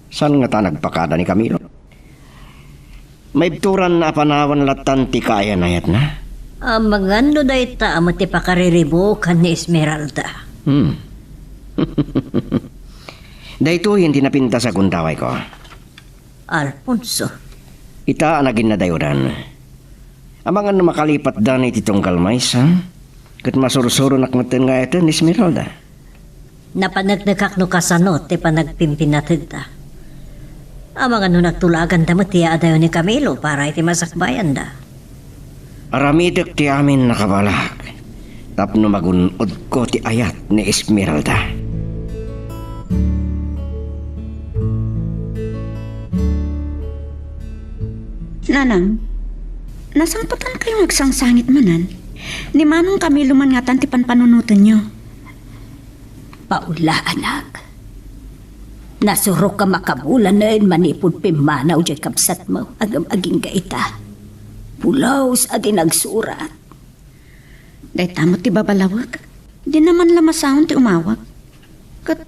Saan ngata nagpakada ni Camilo? Maibturan a panawan lattan ti kaayan-ayatna. Amangan no dayta a met ti pakariribukan ni Esmeralda. Hmm. Daytoyen ti napintas a gundawayko. Alfonso. Ita a naginnadayodan. Amangan no makalipatdan iti tunggal maysa, ket masursuronak metten nga ayaten ni Esmeralda. Napaneknekak no kasano ti panagpimpinategda. Amangan no nagtulaganda met ti yaadayo ni Camilo para iti masakbayanda. Aramidek ti amin a kabalak tapno magun-odko ti ayat ni Esmeralda. Nanang, nasangpatan kayo nga agsangsangit manen? Ni Manong Camilo man ngatan ti panpanunotenyo. Paula, anak. Nasurok a makabulanen manipud pimmanaw diay kabsatmo, agem agingga ita. Pulos a di nagsurat. Dayta met ti babalawek. Dina man la masaon ti umawag. Ket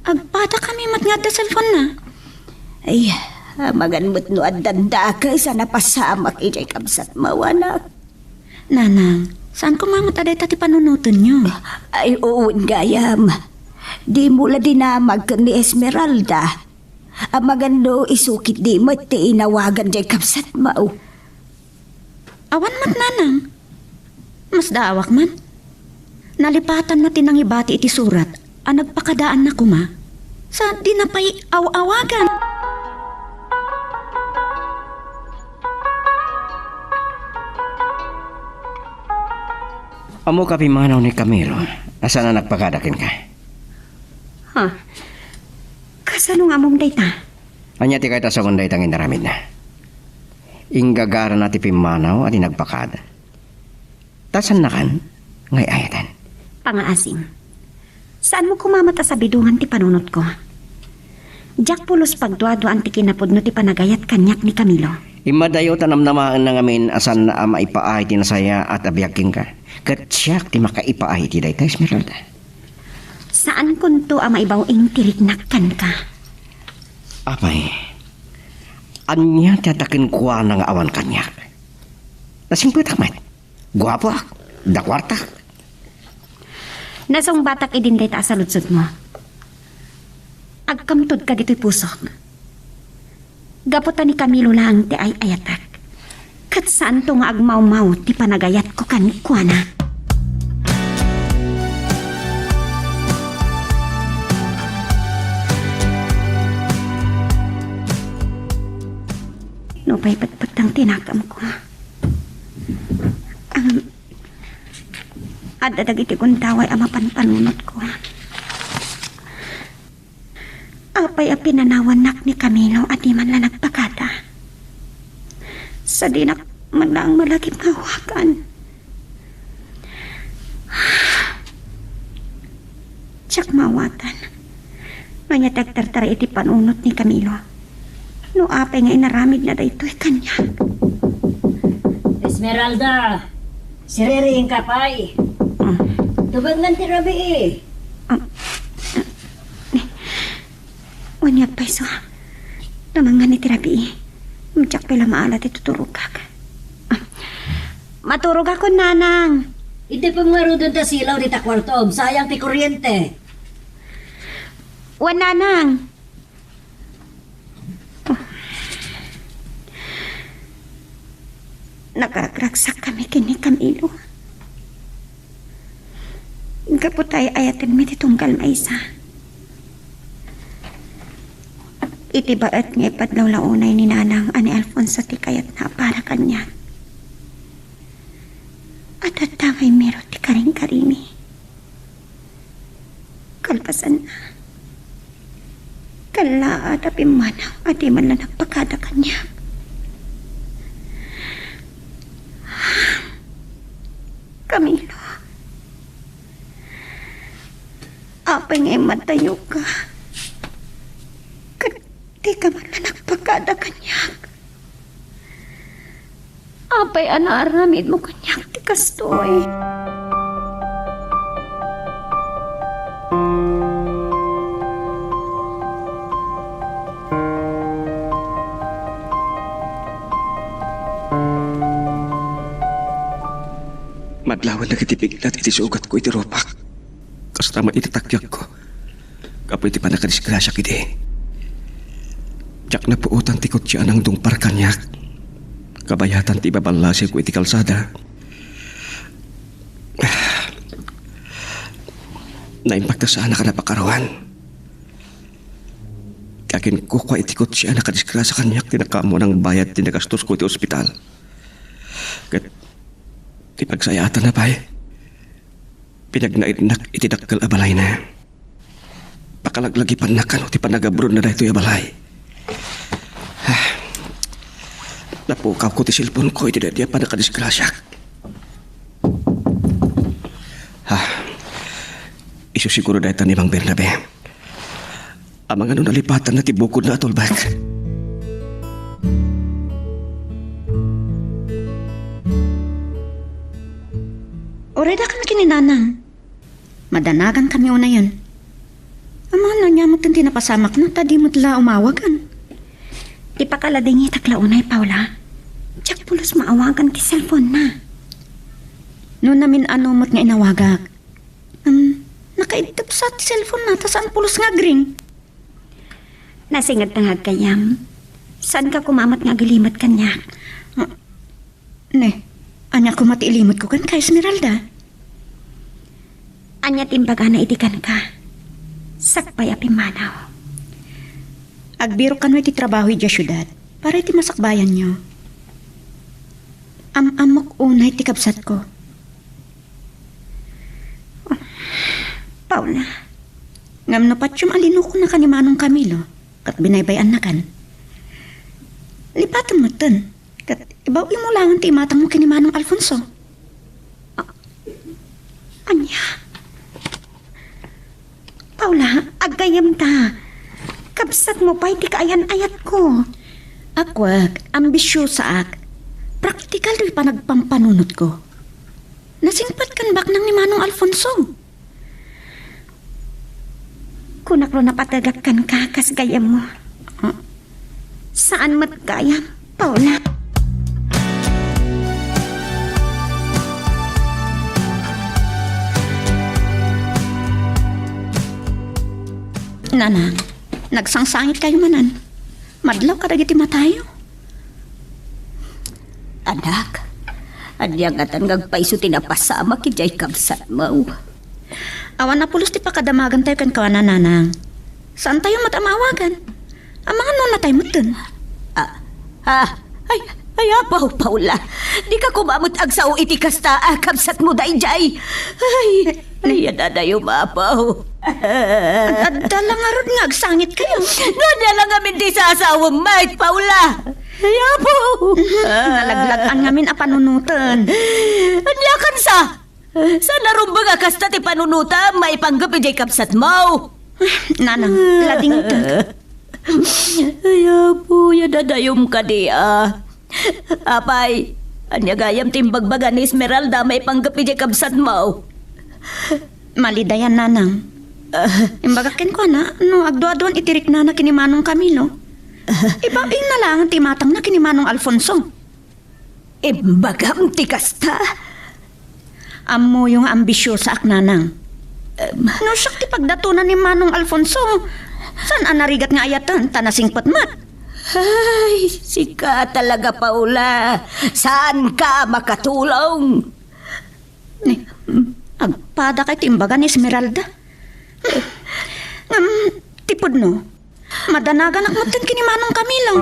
agpadakami met nga adda cellphone-na. Ay, amangan met no addan dakes a napasamak idiay kabsatmo, anak. Nanang, saan koma met a dayta ti panunotenyo? Ay, wen gayam. Dimo la dinamag ken ni Esmeralda. Amangan no isu ketdi met ti inawagan diay kabsatmo. Awan met, nanang. Masdaawak man. Nalipatanna ti nangibati iti surat a nagpakadaanna koma. Sa dina pay aw-awagan. Ammoka pimmanaw ni Camilo a saan a nagpakada kenka? Ha? Kasano nga ammom dayta? Ania ti kayatmo a sawen dayta nga inaramidna? Inggagarana ti pimmanaw a di nagpakada. Ta saannakan nga ay-ayaten. Pangaasim. Saanmo koma met a sabidongan ti panunotko. Diak pulos pagduaduaan ti kinapudno ti panagayat kaniak ni Camilo. Immadayo ta namnamaenna ngamin a saanna a maipaay ti nasayaat a biag kenka. Ket siak ti makaipaay iti dayta, Esmeralda. Saankonto a maibaw-ing ti riknak kenka. Apay, ania ti adda kenkuana nga awan kaniak? Nasingpetak met. Guapoak, adda kuartak. Nasungbatak idin dayta a saludsodmo. Agkamtod kaditoy pusok. Gapu ta ni Camilo laeng ti ay-ayatek. Ket saanto nga agmawmaw ti panagayatko kenkuana. Nupay petpetteng ti nakamko. Ang Adda dagiti gundaway a mapanpanunotko. Apay a pinanawannak ni Camilo a di man la nagpakada? Sadinak man laeng malagip nga awagan. Diak maawatan. Ania ti agtartaraay iti panunot ni Camilo? No apay nga inaramidna daytoy kaniak? Esmeralda, siririingka pay. Ah. Tubengan ti rabii. Ah. Wen nga payso. Tubengan ti rabii. Diak pay la maala ti tuturogak. Ah. Maturogakon, Nanang. Itipem ngaruden ta silaw dita kuartom, sayang ti kuryente. Wen, Nanang. Oh. Nakagragsakkami ken ni Camilo. Gapu ta ay-ayatenmi ti tunggal maysa. Iti baet nga ipadlawlaw unay ni Nanang a ni Alfonso ti kayatna a para kaniak. Adda ngay meron ti karingkarimi. Kalpasanna, kallaat a pimmanaw a di man la nagpakada kaniak. Camilo, apay nga immadtayoka? Ket dika man la nagpakada kaniak. Apay a naaramidmo kaniak ti kastoy? Madlawan dagiti biglat iti sugatko iti rupak. Kasta met iti takyagko. Gapu iti pannakadisgrasiak idi, diak napuotan ti kotse a nangdungpar kaniak. Kabayatan ti ibaballasiko iti kalsada. Naimbag ta saanak a napakaruan. Aginkukua iti kotse a nakadisgrasia kaniak ti nakaammo a nangbayad ti nagastosko iti ospital. Ket ti pagsayaatanna pay, pinagnaednak iti dakkel a balayna. Pakalaglagipannak kano ti pannagabronda daytoy a balay. Ah, napukawko ti cellphone-ko iti daydi a pannakadisgrasiak. Ah, isu siguro dayta ni Mang Bernabe. Amangan no nalipatanna ti bukodna a tulbek. Uray dakami ken ni Nanang. Madanagankami unayen. Amangan no ania met ti napasamakna ta di met la umawagan. Ti pakaladingitak la unay, Paula. Diak pulos maawagan ti cellphone-na. No namin-ano met nga inawagak. Um, nakaidtep sa ti cellphone-na ta saan pulos nga agring. Nasingedta nga aggayyem. Saanka koma met nga agilimed kaniak. Ah, ne, ania koma ti ilimedko kenka, Esmeralda? Ania ti imbagana idi kenka? Sakbay a pimmanaw. Agbirok kano iti trabaho idiay siudad para iti masakbayanyo. Am-ammok unay ti kabsatko. Paula. Ngem no patiem a linukonaka ni Manong Camilo, ket binaybay-annakan, lipatem metten, ket ibaw-im mo laeng ti imatangmo ken ni Manong Alfonso. A-, ania? Paula, aggayyemta. Kabsatmo pay ti kaayan-ayatko. Akwek, ambisiosaak. Praktikal ti panagpampanunotko. Nasingpet ken baknang ni Manong Alfonso. Kunak no napategak kenka kas gayyemmo. Ah. Saan met gayam, Paula. Nanang, nagsangsangitkayo manen. Madlaw kadagiti matayo. Anak, ania ngatan nga agpayso ti napasamak idiay kabsatmo? Awan a pulos ti pakadamagantayo kenkuana, Nanang. Saantayo met a maawagan. Amangan no natay metten. Ah, ah, ay, ay, apo, Paula. Dika koma met agsao iti kasta a kabsatmo daydiay. Ay, ay, adadayo, apo. Ad-, adda la ngarud nga agsangitkayo. No ania la ngamin ti sasawem met, Paula. Ay, apo. Mhm, nalaglag-an ngamin a panunoten. Ania kansa? Saan a rumbeng a kasta ti panunotam maipanggep idiay kabsatmo? Nanang, ladingit. Ay, apo, adadayom kadi a. Apay, ania gayam ti imbagbaga ni Esmeralda maipanggep idiay kabsatmo? Malidayan, Nanang. Ah. Imbagak kenkuana, no agduaduan iti riknana ken ni Manong Camilo. Ibaw-imna laeng ti imatangna ken ni Manong Alfonso. Imbagam ti kasta? Ammoyo nga ambisiosaak, Nanang. Em. No siak ti pagdatona ni Manong Alfonso, saan a narigat nga ayaten ta nasingpet met? Ay, sika talaga, Paula. Saanka makatulong? Ni, agpadakay ti imbaga ni Esmeralda. Ngem, ti pudno, Madanaganak metten ken ni Manong Camilo.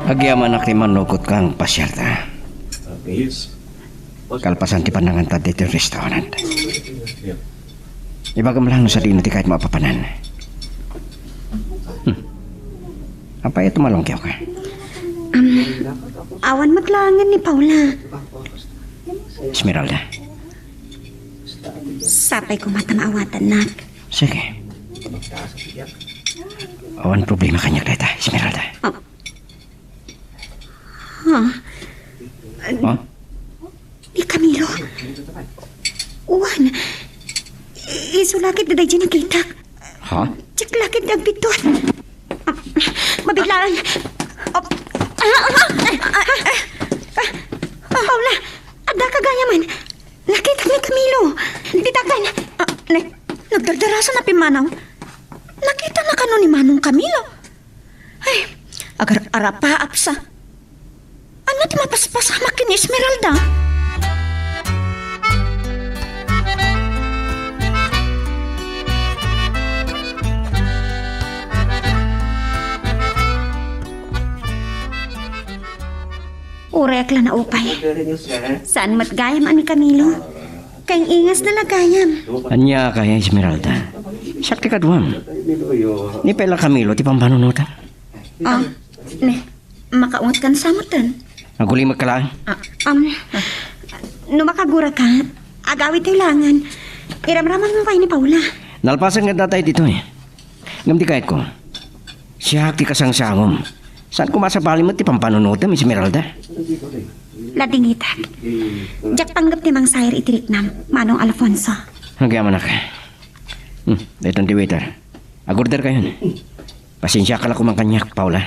Agyamanak ti mannukotka nga pasiarta. Kalpasan ti pannangantad ditoy restaurant. Ibagam lang no sadino ti kayatmo a papanan. Hmm. Apay a tumalongkiwka? Um, awan met laengen ni Paula. Esmeralda. Sapay koma ta maawatannak. Sige. Awan problema kaniak dayta, Esmeralda. Oh. Ha? Ha? Ni Camilo? Wen, i-, isu la ket daydiay nakitak. Ha? Diak la ket agbiddut. Ah, mabiglaan. Ah, ah, ah, ah, ah, ah, Paula, addaka gayamen. Nakitak ni Camilo. Ditaken. Ah, ne, nagdardarasa na pimmanaw. Nakitana kano ni Manong Camilo? Ay, agar-arapaap sa. Ania ti mapaspasamak ken ni Esmeralda? Uray ak la naupay. Saan met gayam a ni Camilo? Kaing-ingasna la gayam. Ania kaya, Esmeralda? Siak ti kaduam. Ni pay la Camilo ti pampanunotam. Ah, ne, makaunget kan sa metten. Agulimek ka laeng. Ah, um, no makaguraka, agawidtayo laengen. Iramramanmo pay ni Paula. Nalpasen nga datay ditoy. Ngem ti kayatko, siak ti kasangsangom. Saan koma a sabali met ti pampanunotem, Esmeralda? Ladingitak. Diak panggep ti mangsair iti riknam, Manong Alfonso. Agyamanak. Hmm, daytan ti waiter. Agorder kayon. Pasensiaka la koma kaniak, Paula.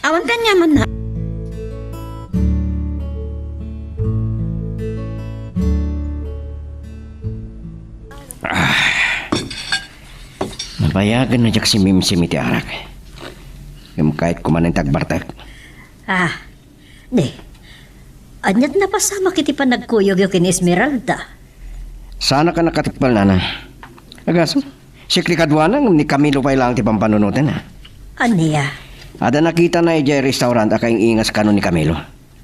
Awan ti aniamanna. Ah. Nabayagen a diak simimsim iti arak. Ngem kayatko manen ti agbartek. Ah, ne. Aniat napasamak iti panagkuyogyo ken Esmeralda? Saanak a nakatekpel, nana. Agasem, siak ti kaduana ngem ni Camilo pay laeng ti pampanunotenna. Ania? Adda nakitana idiay restaurant a kaing-ingas kano ni Camilo.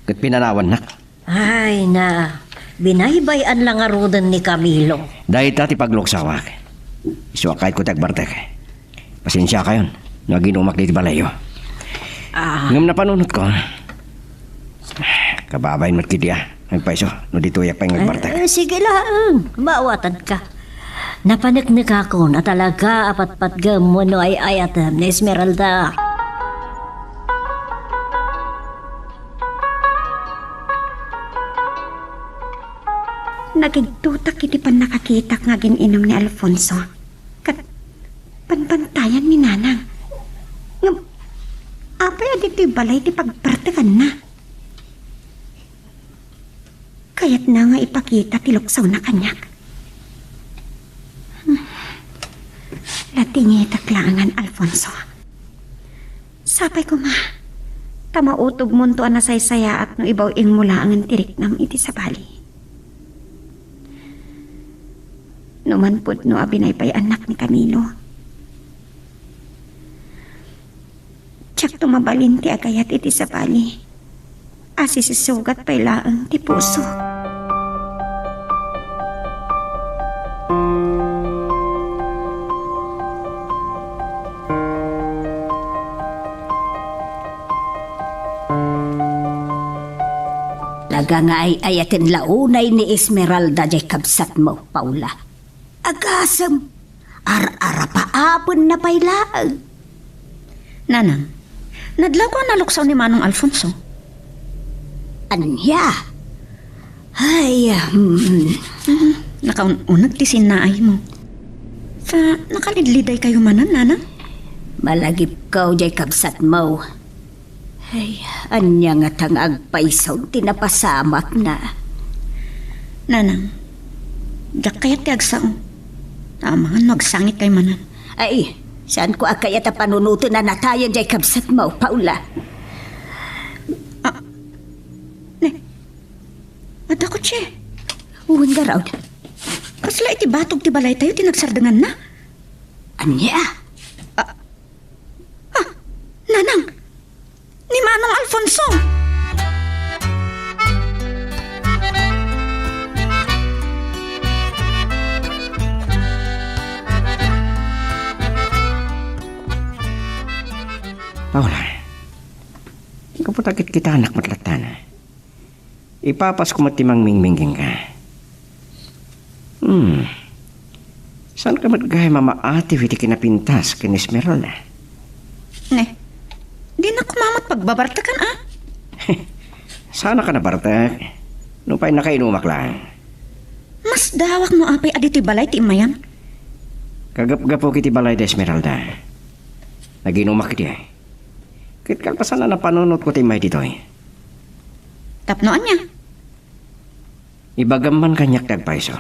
Ket pinanawannak. Ay, na, binaybay-an la ngaruden ni Camilo. Dayta ti pagluksawak. Isu a kayatko ti agbartek. Pasensiakayon no aginumak ditoy balayyo. Ah. Ngem napanunotko, kababain met ketdi a agpayso no ditoyak pay nga agbartek. Eh, sige laeng, maawatanka. Napaneknekakon a talaga a patpatgem wenno ay-ayatem ni Esmeralda. Nagigdutak iti pannakakitak nga agin-inum ni Alfonso. Ket banbantayan ni Nanang. Ngem, apay a ditoy balay ti pagbartekanna? Kayatna nga ipakita ti luksawna kaniak. Ladingitak laengen, Alfonso. Sapay koma, ta mautobmonto a nasaysayaat no ibaw-ingmo laengen ti riknam iti sabali. No manpudno a binaybay-annak ni Camilo, diakto mabalin ti agayat iti sabali a sisisugat pay laeng ti puso. Talaga nga ay-ayaten la unay ni Esmeralda jay kabsatmo, Paula. Agasem, ar-arapaapenna pay laeng. Nanang, nadlawko a naluksaw ni Manong Alfonso. Ania? Ay, hmm. Hmm, nakaun-uneg ti sinnaaymo. Ta, nakalidlidaykayo manen, Nanang? Malagipko jay kabsatmo. Ay, ania ngata nga agpayso ti napasamakna? Nanang, diak kayat ti agsao. Amangan no agsangitkayo manen. Ay, Saanko a kayat a panunoten a natayen diay kabsatmo, Paula. Ah, ne, adda kotse. Wen ngarud. Kasla iti batog ti balaytayo ti nagsardenganna. Ania? Ah, ah, nanang! Ni Manong Alfonso! Paula, gapu ta kitkitanak met latta. Ipapasko met ti mangmingming kenka. Hmm. Saanka met gayam a maatiw iti kinapintas ken Esmeralda? Ne, dinak koma met pagbabartekan, a? Saannak a nabartek. Nupay nakainumak laeng. Masdaawak no apay a ditoy balay ti immayan. Kagapgapuk iti balay da Esmeralda. Naginumak idiay. Ket kalpasan a napanunotko ti immay ditoy. Tapno ania? Ibagam man kaniak ti agpayso.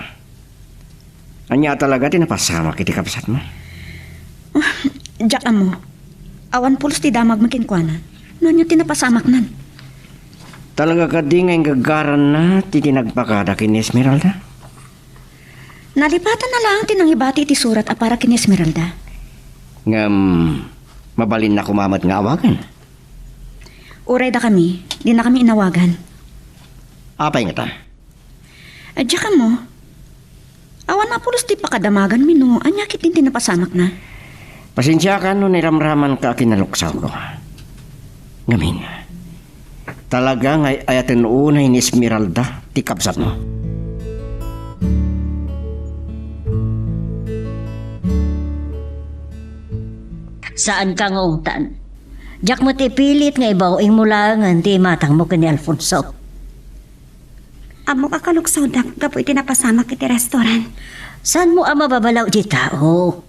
Ania a talaga ti napasamak iti kabsatmo? Ah, diak ammo. Awan pulos ti damagmi kenkuana. No ania ti napasamaknan? Talaga kadi nga inggagaranna ti, ti nagpakada ken ni Esmeralda? Nalipatanna laeng ti nangibati iti surat a para ken ni Esmeralda. Ngem, mabalinna koma met nga awagan. Uray dakami, dinakami inawagan. Apay ngata? Diak ammo. Awan a pulos ti pakadamaganmi no ania ketdin ti napasamakna. Pasensiakan no niramramanka a kinaluksawko. Ngamin, talaga nga ay-ayaten unay ni Esmeralda ti kabsatmo. Saanka nga ungtan. Diak met ipilit nga ibaw-ingmo laengen ti imatangmo ken ni Alfonso. Ammok a kaluksawdak gapu iti napasamak iti restaurant. Saanmo a mababalaw iti tao?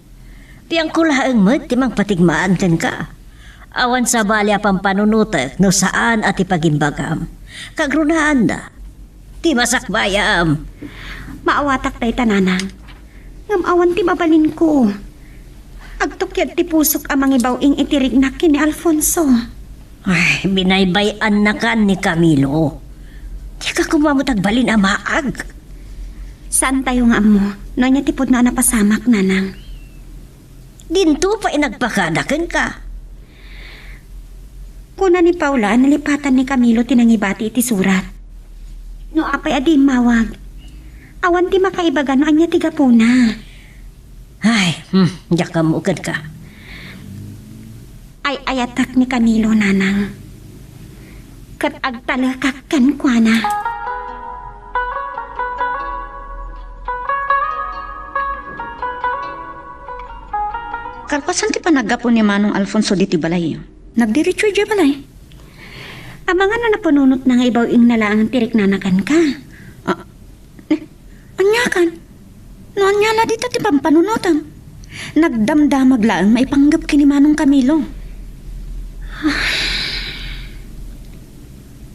Biangko laeng met ti mangpatigmaan kenka. Awan sabali a pampanunotek no saan a ti pagimbagam. Kagrunaanda, ti masakbayam. Maawatak dayta, nanang. Ngem awan ti mabalinko. Agtukyad ti pusok a mangibaw-ing iti riknak ken ni Alfonso. Ay, binaybay-annakan ni Camilo. Dika koma met agbalin a maag. Saantayo nga ammo no ania ti pudno a napasamak, nanang. Dinto pay nagpakada kenka. Kuna ni Paula a nalipatan ni Camilo ti nangibati iti surat. No apay a di immawag, awan ti makaibaga no ania ti gapuna. Ay, hmm, diak ammo kenka. Ay-ayatak ni Camilo, nanang. Ket agtalekak kenkuana. Kalpasan ti panaggapu ni Manong Alfonso ditoy balay, nagdiretso idiay balay. Amangan a napanunotna nga ibaw-ingna laeng ti riknana kenka. Ah, eh, aniakan? No ania la dita ti pampanunotam? Nagdamdamag laeng maipanggep ken ni Manong Camilo.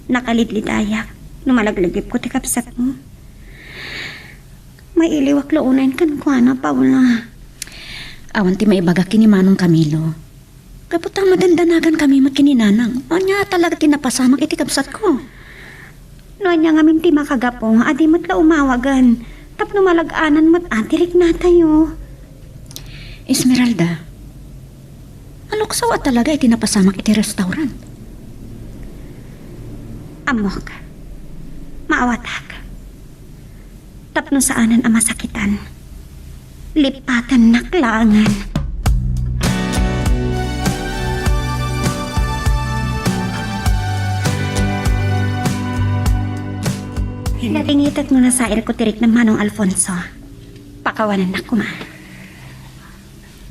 Nakalidlidayak no malaglagipaw ti kabsatmo. Mailiwak la unayen kenkuana, Paula. Awan ti maibagak ken ni Manong Camilo. Gapu ta madandanagankami met ken ni Nanang. Ania talaga ti napasamak iti kabsatko? No ania ngamin ti makagapu, adi met la umawagen. Tapno malag-anan met a ti riknatayo. Esmeralda, naluksaw a talaga iti napasamak iti restaurant. Ammok. Maawatak. Tapno saanen a masakitan, lipatennak laengen. Nadingitek no nasairko ti riknam, Manong Alfonso. Pakawanennak koma.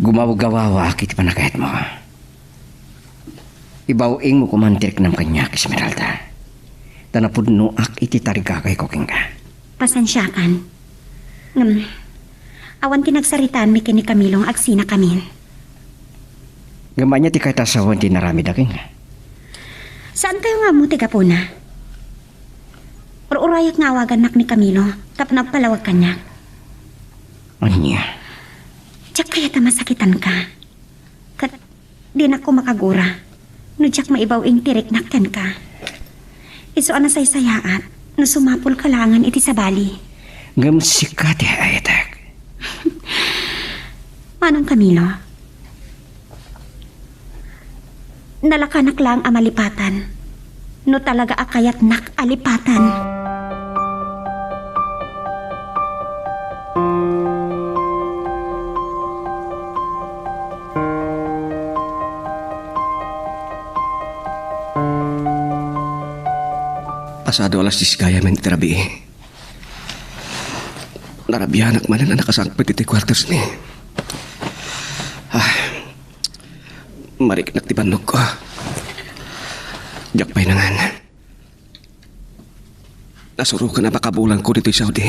Gumawgawawaak iti panagayatmo. Ibaw-ingmo koman ti riknam kaniak, Esmeralda. Ta napudnoak iti tarigagayko kenka. Pasensiakan. Ngem, awan ti nagsaritaanmi ken ni Camilo nga agsinakamin. Ngem ania ti kayat a sawen ti inaramidda kenka? Saantayo nga ammo ti gapuna. Ur-urayak nga awagannak ni Camilo tapno agpalawag kaniak. Ania? Diak kayat a masakitanka. Dinakko makagura no diak maibaw-ing ti riknak kenka. Isu a nasaysayaat no sumapulka laengen iti sabali. Ngem sika ti ayatek. Manong Camilo, nalakanak laeng a malipatan no talaga a kayatnak a lipatan. Pasado alas dies gayam iti rabii. Narabianak manen a nakasangpet iti quarters ni. Ah, mariknak ti bannogko. Diak pay nangan. Nasurokan a makabulangko ditoy Saudi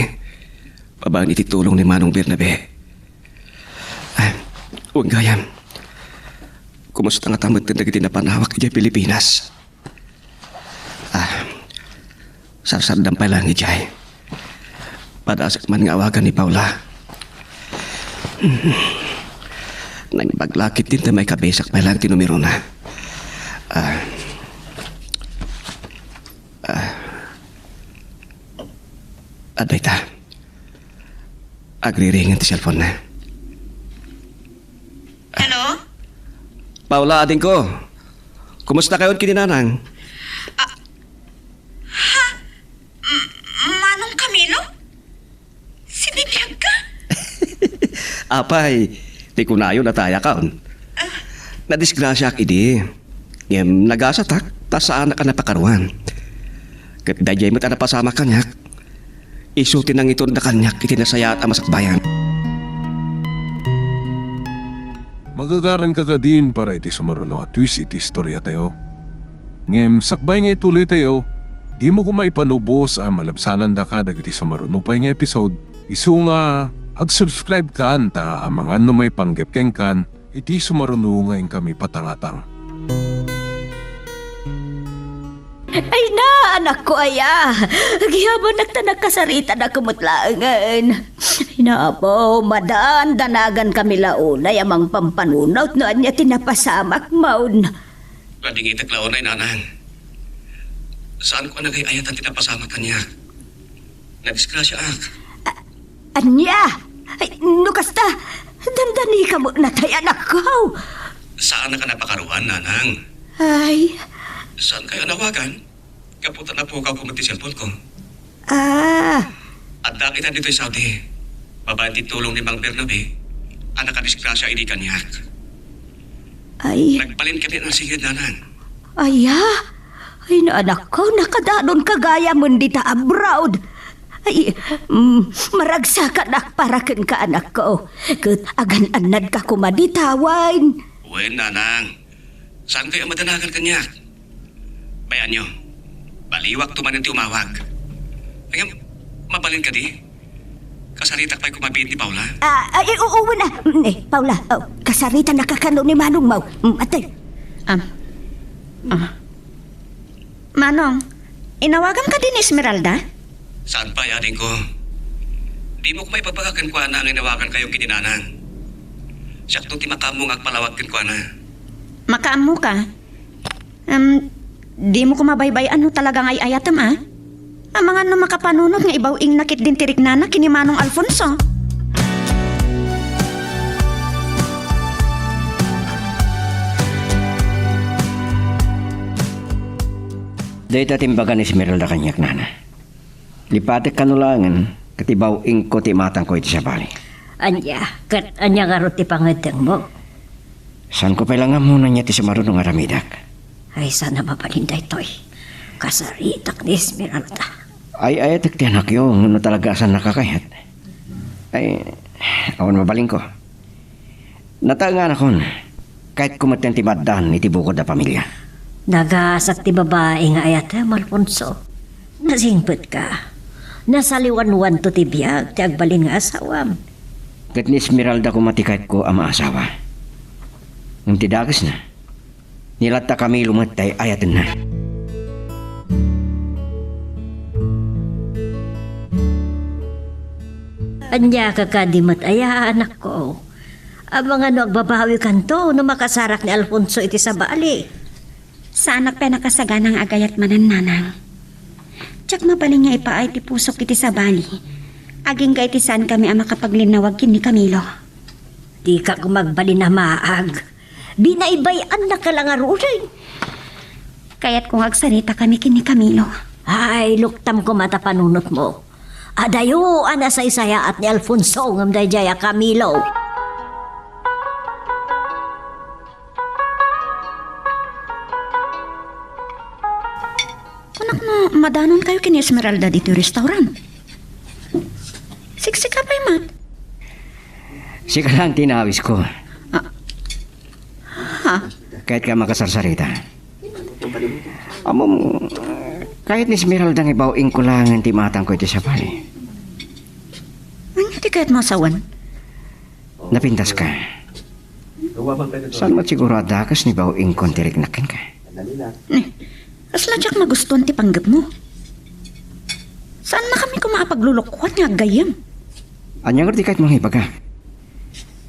babaen iti tulong ni Manong Bernabe. Ah, wen gayam, kumusta ngata metten dagiti napanawak idiay Pilipinas? Ah, sarsaddam pay laeng idiay. Padasek man nga awagan ni Paula. Naimbag la ketdin ta maikabisak pay laeng ti numerona. Ah. Ah. Adda ita. Agriringen ti cellphone-na. Hello? Paula, adingko. Kumusta kayon ken ni Nanang? Ah, ha? M-, Manong Camilo? Sinibiagka? Apay, ti kunayo natayakon. Ah. Nadisgrasiaak idi. Ngem nagasatak ta saanak a napakaruan. Ket daydiay met a napasamak kaniak. Isu ti nangitedda kaniak iti nasayaat a masakbayan. Magagaranka kadin para iti sumaruno a twist iti istoriatayo. Ngem sakbay nga ituloytayo, dimo koma ipanubos a malabsanandaka dagiti sumaruno pay nga episode, isu nga ag-subscribe kan ta amangan no maipanggep kenkan iti sumaruno nga inkami patangatang. Ay na, anakko aya! Agyabanak ta nakasaritanak met laengen. Ay na, apo, madandanagan kami la unay a mangpampanunot no ania ti napasamak mawn. Nadingitek la unay, Nanang. Saanko a nagay-ayatan ti napasamak kaniak. Nadisgrasiaak. A-, ania? Ay, no kasta, dandanikam met natay, anakko. Saanak a napakaruan, Nanang. Ay. Saankayo a nawagan? Gapu ta napukawko met ti cellphone-ko. Ah. Addaak ita ditoy Saudi. Babaen ti tulong ni Mang Bernabe a nakadisgrasia idi kaniak. Ay. Nagbalin kami a nasinged, Nanang. Aya? Ay, anakko, nakadanonka gayamen dita abroad. Ay, mm, maragsakanak para kenka, anakko. Ket agan-annadka koma dita wen. Wen, Nanang. Saankayo a madanagan kaniak? Bay-anyo, baliwakto manen ti umawag. Ngem, mabalin kadi? Kasaritak pay koma biit ni Paula? Ah, ay, oo, wen a. Mm, eh, Paula, oh, kasaritanaka kano ni manongmo. Mm, atoy. Am. Ah. Manong, inawaganka kadi ni Esmeralda? Saan pay, adingko? Dimo koma ipagbaga kenkuana nga inawagankayo ken ni Nanang. Siakto ti makaammo nga agpalawag kenkuana. Makaammoka? Em, dimo koma baybay-an no talaga nga ay-ayatem, a? Amangan no makapanunot nga ibaw-ingna ketdin ti riknana ken ni Manong Alfonso. Dayta ti imbaga ni Esmeralda kaniak, nana. Lipatek kano laengen, ket ibaw-ingko ti imatangko iti sabali. Ania, ket ania ngarud ti pangngeddengmo? Saanko pay la nga ammo no ania ti sumaruno nga aramidak. Ay, saan a mabalin daytoy. Kasaritak ni Esmeralda. Ay-ayatek ti anakyo, no talaga a saannaka kayat. Ay, awan mabalinko. Nataenganakon, kayatko metten ti maaddaan iti bukod a pamilia. Nagasat ti babai nga ayatem, Alfonso. Nasingpetka. Nasaliwanwanto ti biag ti agbalin nga asawam. Ket ni Esmeralda koma ti kayatko a maasawa. Ngem ti dakesna, ni Latta Camilo met ti ay-ayatenna. Ania ka kadi met aya, anakko? Amangan no agbabawikanto no makasarak ni Alfonso iti sabali. Saanak pay a nakasagana nga agayat manen, nanang. Diak mabalin nga ipaay ti pusok iti sabali, agingga iti saankami a makapaglinnawag ken ni Camilo. Dika koma agbalin a maag. Binaybay-annaka la ngaruden. Kayatko nga agsaritakami ken ni Camilo. Ay, luktam koma ta panunotmo. Adayo a nasaysayaat ni Alfonso ngem daydiay a Camilo. Kunak no madanonkayo ken ni Esmeralda ditoy restaurant. Siksika pay met. Sika lang ti inawisko. Ah. Ha? Kayatka a makasarsarita? Ammom, kayat ni Esmeralda nga ibaw-ingko laengen ti imatangko iti sabali. Ania ti kayatmo a sawen? Napintaska. Saan met siguro a dakes ni baw-ingkon ti riknak kenka? Ni, kasla diak magustuan ti panggepmo. Saannakami koma a paglulukoan nga aggayyem. Ania ngarud ti kayatmo nga ibagak?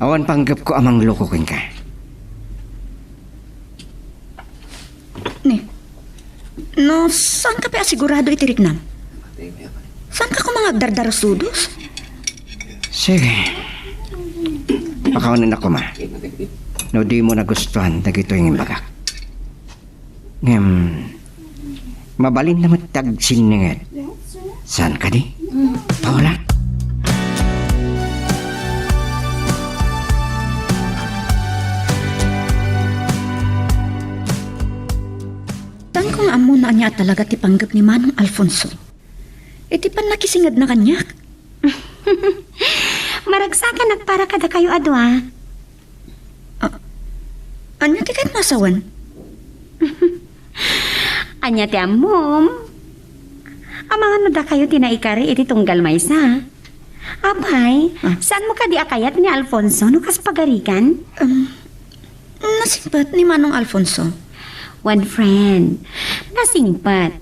Awan panggepko a mangloko kenka. Ni, no saanka pay a sigurado iti riknam, saanka koma nga agdardarusudos? Sige. Pakawanennak koma no dimo nagustuan dagitoy nga imbagak. Ngem, mabalinna met ti agsinninget. Saan kadi, Paula? Saanko nga ammo no ania a talaga ti panggep ni Manong Alfonso iti pannakisingedna kaniak. Maragsakanak para kadakayo a dua. Ah, ania ti kayatmo a sawen? Ania ti ammom? Amangan no dakayo ti naikari iti tunggal maysa. Apay, ah, saanmo kadi a kayat ni Alfonso no kas pagarigan? Um, nasingpet ni Manong Alfonso. One friend. Nasingpet.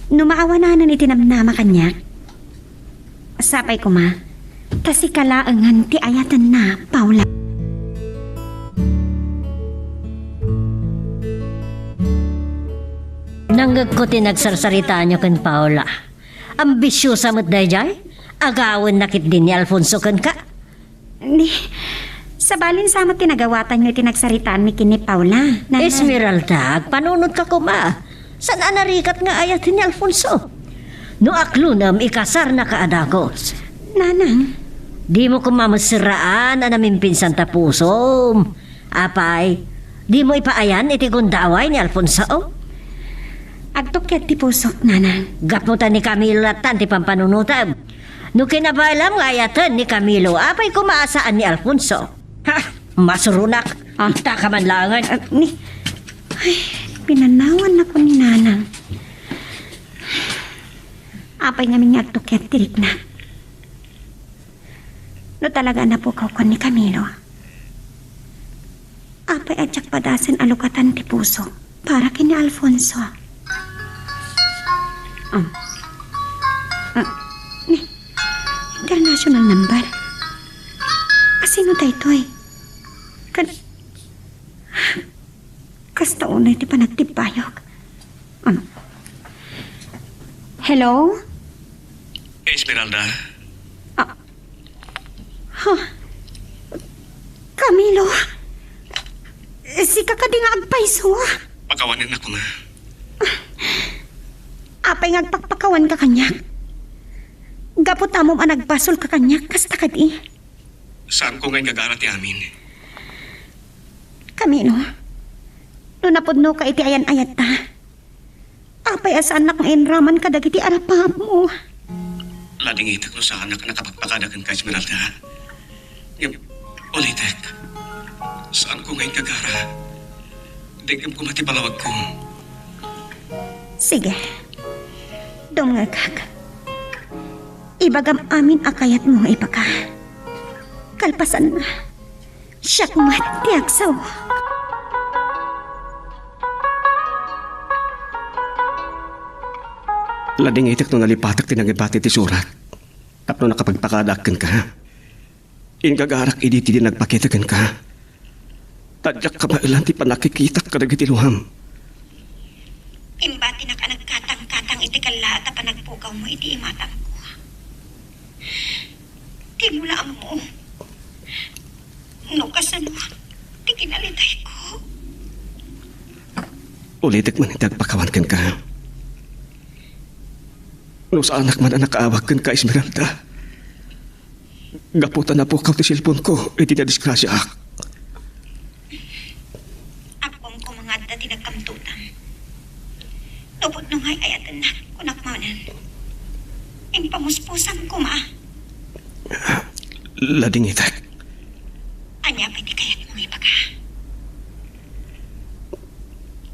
No maawananan iti namnama kaniak, sapay koma, ta sika laengen ti ayatenna, Paula. Nangngegko ti nagsarsaritaanyo ken Paula. Ambisiosa met daydiay? Agawenna ketdi ni Alfonso kenka? Ni, sabalin sa met ti nagawatanyo iti nagsaritaanmi ken ni Paula, Nanang. Esmeralda, agpanunotka koma. Saan a narigat nga ayaten ni Alfonso? No aklonem, ikasarnaka a dagus. Nanang. Dimo koma met serraan a namimpinsan ta pusom. Apay, dimo ipaayan iti gundaway ni Alfonso? Agtukiat ti pusok, Nanang. Gapu ta ni Camilo lattan ti pampanunotem. No kinabaelam nga ayaten ni Camilo, apay koma a saan ni Alfonso? Ha? Masuronak. Ah. Ita ka man laengen. Ah, ni, ay, pinanawannakon ni Nanang. Apay ngamin nga agtukiat ti rikna? No talaga a napukawkon ni Camilo, apay a diak padasen a lukatan ti puso para ken ni Alfonso? Um. Ah, ni, international number. A sino daytoy? Kan-, Kasta unay ti panagtibbayok. Ano? Hello? Esmeralda? Ah. Ha? Camilo? Sika kadi nga agpayso? Pakawanennak koma. Apay nga agpakpakawanka kaniak? Gapu ta ammom a nagbasolka kaniak, kasta kadi? Saanko nga ingagara ti amin. Camilo, no napudnoka iti ayan-ayatta, apay a saannak nga inraman kadagiti arapaapmo? Ladingitek no saanak a nakapagpakada kenka, Esmeralda. Ngem, ulitek, saanko nga ingagara. Dengngem koma ti balawagko. Sige. Dumngegak. Ibagam amin a kayatmo nga ibaga. Kalpasanna, siak met ti agsao. Ladingitek no nalipatek ti nangibati ti surat tapno nakapagpakadaak kenka. Ingagarak idi ti di nagpakita kenka. Ta diak kabaelan ti pannakikitak kadagiti luam. Imbatinak a nagkatangkatang iti kellaat a panagpugawmo iti imatangko. Dimo la ammo no kasano ti kinalitayko. Ulitek man ti agpakawan kenka. No saanak man a nakaawag kenka, Esmeralda, gapu ta napukaw ti cellphone-ko iti nadisgrasiaak. Appoam koma nga adda ti nagkamtutang. No pudno nga ay-ayatennak, kunak manen. Impamusposam koma. Ladingitek. Ania pay ti kayatmo nga ibaga?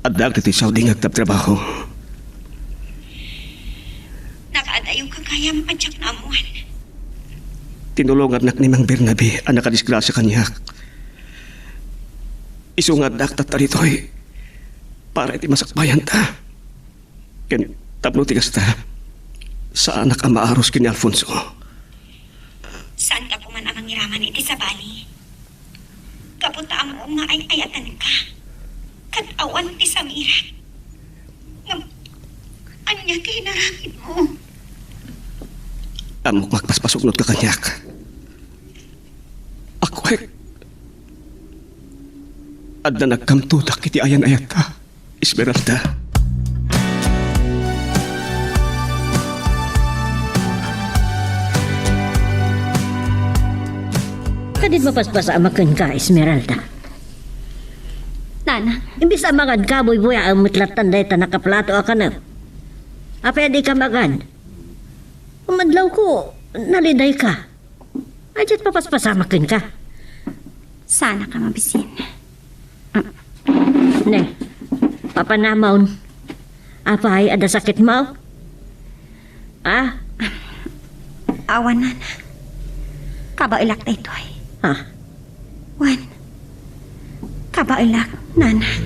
Addaak ditoy Saudi nga agtrabtrabaho. Nakaadayo ka gayam a diak naammuan. Tinulongannak ni Mang Bernabe a nakadisgrasia kaniak. Isu nga addaak tatta ditoy para iti masakbayanta. Ken tapno ti kasta, saanak a maaros ken ni Alfonso. Saanka koman a mangiraman iti sabali? Gapu ta ammoom nga ay-ayatenka, ket awan ti samirak. Ngem, ania ti inaramidmo? Ammok nga agpaspasuknotka kaniak. Akwek, adda nagkamtutak iti ayan-ayatta, Esmeralda. Kadin mapaspasam kenka, Esmeralda. Nana, imbes a manganka, buybuyaem met lattan dayta nakaplato a kanem. Apay a dika mangan? Madlawko, nalidayka. Ay, diak papaspasamak kenka. Saanka mabisin. Ne, papanamon. Apay, adda sakitmo? Ah? Awan, Nana. Kabaelak daytoy. Ah? Wen, kabaelak, Nanang.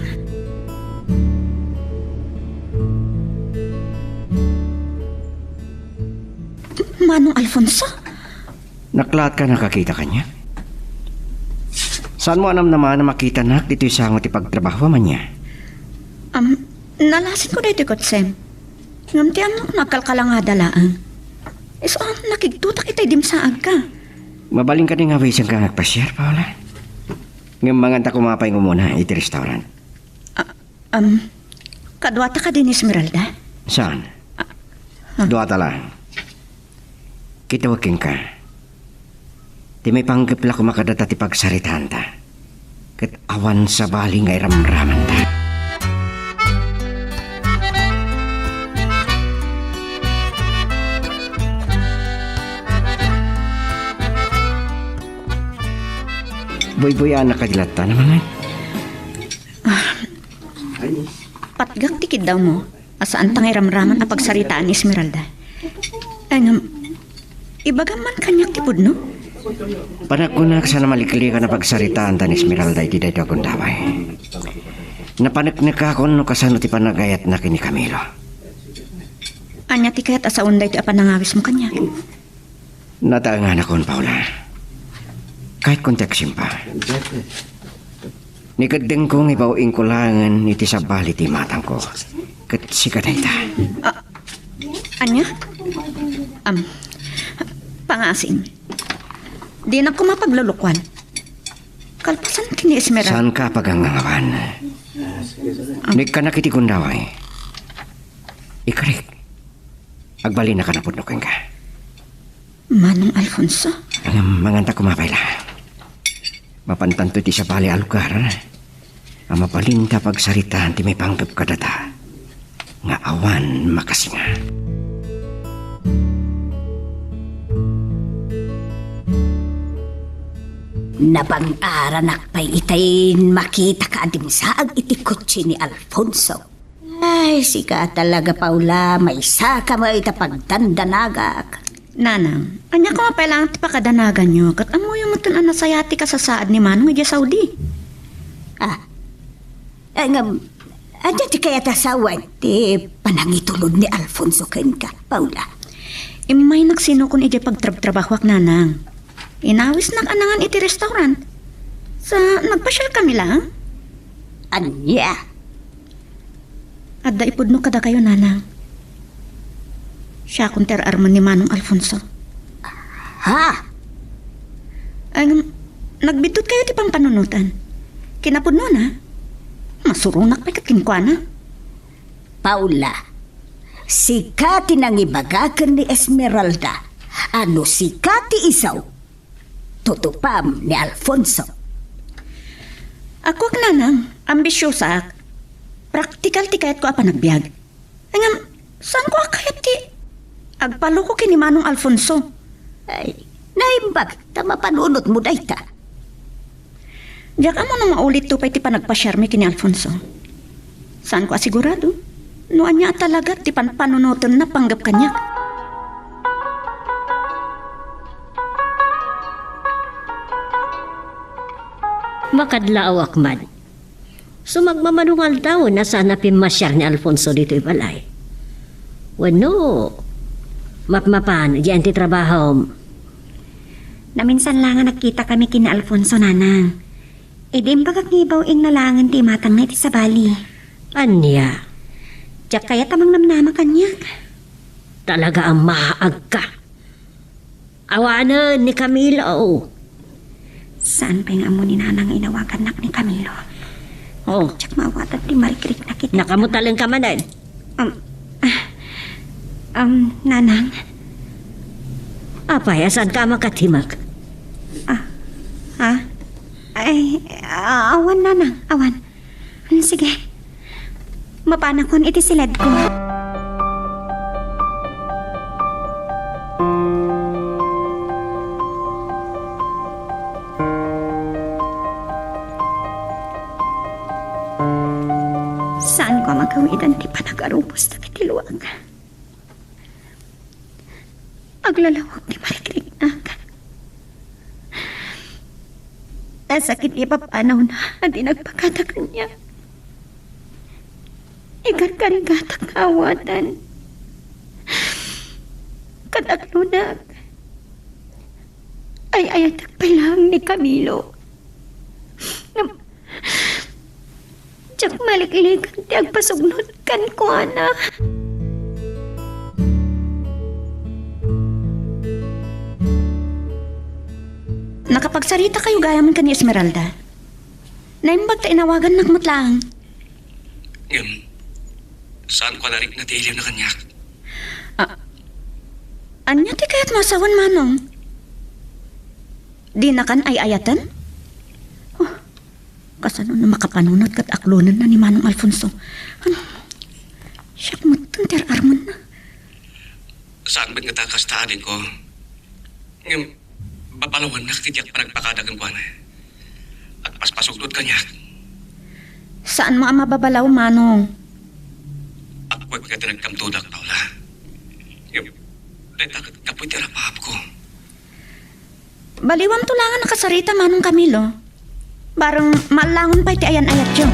Manong Alfonso? Naklaatka a nakakita kaniak? Saanmo a namnama a makitanak ditoy sango ti pagtrabahoam ania? Am, nalasinko daytoy kotsem. Ngem ti annok, nagkalkalangada laeng. Isu a nakigtotak itay dimsaagka. Mabalin kadi nga awisenka nga agpasiar, Paula? Ngem manganta koma pay nga umuna iti restaurant. Ah, um, kaduata kadi ni Esmeralda? Saan? Ah, ah. Duata laeng. Kitaek kenka. Ti maipanggep la koma kadata ti pagsaritaanta, ket awan sabali nga iramramanta. Buybuyaannak kadi latta, Nanang? Ah, patgak ti kiddawmo a saanta nga iramraman a pagsaritaan ni Esmeralda. Ay, ngem, ibagam man kaniak ti pudno? Panagkunak, saan a maliklikan a pagsaritaanta ni Esmeralda iti daytoy a gundaway. Napaneknekakon no kasano ti panagayatna ken ni Camilo. Ania ti kayat a sawen daytoy a panangawismo kaniak? Nataenganakon, Paula. Kayatkon ti agsimpa. Nikeddengko nga ibaw-ingko laengen iti sabali ti imatangko. Ket sika dayta. Ah, ania? Am, pangasim. Dinak koma paglulukuan. Kalpasan ken ni Esmeralda. Saanka a pagangangawan? Am. Nikkanak iti gundaway. Ikarik. Agbalinaka a pudno kenka. Manong Alfonso? Ngem manganta koma pay la. Mapantanto iti sabali a lugar a mabalinta a pagsaritaan ti maipanggep kadata nga awan makasinga. Napangaranak pay itay makitaka a dimsaag iti kotse ni Alfonso. Ay, sika talaga, Paula, maysaka met ita pagdandanagak. Nanang, ania koma pay laeng ti pakadanaganyo, ket ammoyo metten a nasaya ti kasasaad ni Manong idiay Saudi? Ah, ay, ngem, ania ti kayat a sawen ti panangitulod ni Alfonso kenka, Paula? Immaynak sinukon idiay pagtrabtrabahoak, Nanang. Inawisnak a nangan iti restaurant. Sa nagpasiarkami laeng? Ania? Adda ipudno kadakayo, Nanang. Siakon ti ar-armen ni Manong Alfonso. Ha? Ay, ngem, nagbiddutkayo ti pampanunoten. Kinapudnona, masuronak pay ket kenkuana. Paula, sika ti nangibaga ken ni Esmeralda a no sika ti isu, tutupam ni Alfonso. Akuak, Nanang, ambisiosaak. Praktikal ti kayatko a panagbiag. Ngem, saanko a kayat ti agpaloko ken ni Manong Alfonso. Ay, naimbag ta mapanunotmo dayta. Diak ammo no maulitto pay ti panagpasiarmi ken ni Alfonso. Saanko a sigurado no ania a talaga ti panpanunotenna panggep kaniak. Makadlaawak man. Sumagmamano nga aldaw, saan a pimmasiar ni Alfonso ditoy balay. Wenno, mapmapan, diay ti trabahom? Naminsan la nga nagkitakami ken ni Alfonso, Nanang. Idi imbagak nga ibaw-ingna laengen ti imatangna iti sabali. Ania? Diak kayat a mangnamnama kaniak. Talaga a maagka. Awanen ni Camilo. Saan pay nga ammo ni Nanang inawagannak ni Camilo? Oh. Diak maawatan ti marikrikna iti. Nakamutalengka manen. Um, ah, um, Nanang? Apay, a saanka a makatimek? Ah, ha? Ay, ah, awan, Nanang, awan. Hmm, sige. Mapanakon iti siledko. Saanko a magawidan ti panagarubos dagiti luak. Aglalawag ti marikriknak. Nasakit ti papanawna a di nagpakada kaniak. Ikarkarigatak nga awaten. Kadaklonak. Ay-ayatek pay laeng ni Camilo. Ngem, diak maliklikan ti agpasugnot kenkuana. Nakapagsaritakayo gayam ken ni Esmeralda? Naimbag ta inawagannak met laeng. Ngem, saanko a narikna ti iliwna kaniak. Ah, ania ti kayatmo a sawen, Manong? Dinakan ay-ayaten? Oh, kasano no makapanunot ket aklonenna ni Manong Alfonso? Ano? Siak metten ti ar-armenna. Saan met ngata a kasta, adingko. Ngem, babalawannak ti diak panagpakada kenkuana. Agpaspasugnot kaniak. Saanmo a mababalaw, Manong? Appuek nga dinagkamtodak, Paula. Ngem, dayta ket gapu iti arapaapko. Baliwamto laeng a nakasarita, Manong Camilo. Bareng maallangon pay ti ayan-ayatyo.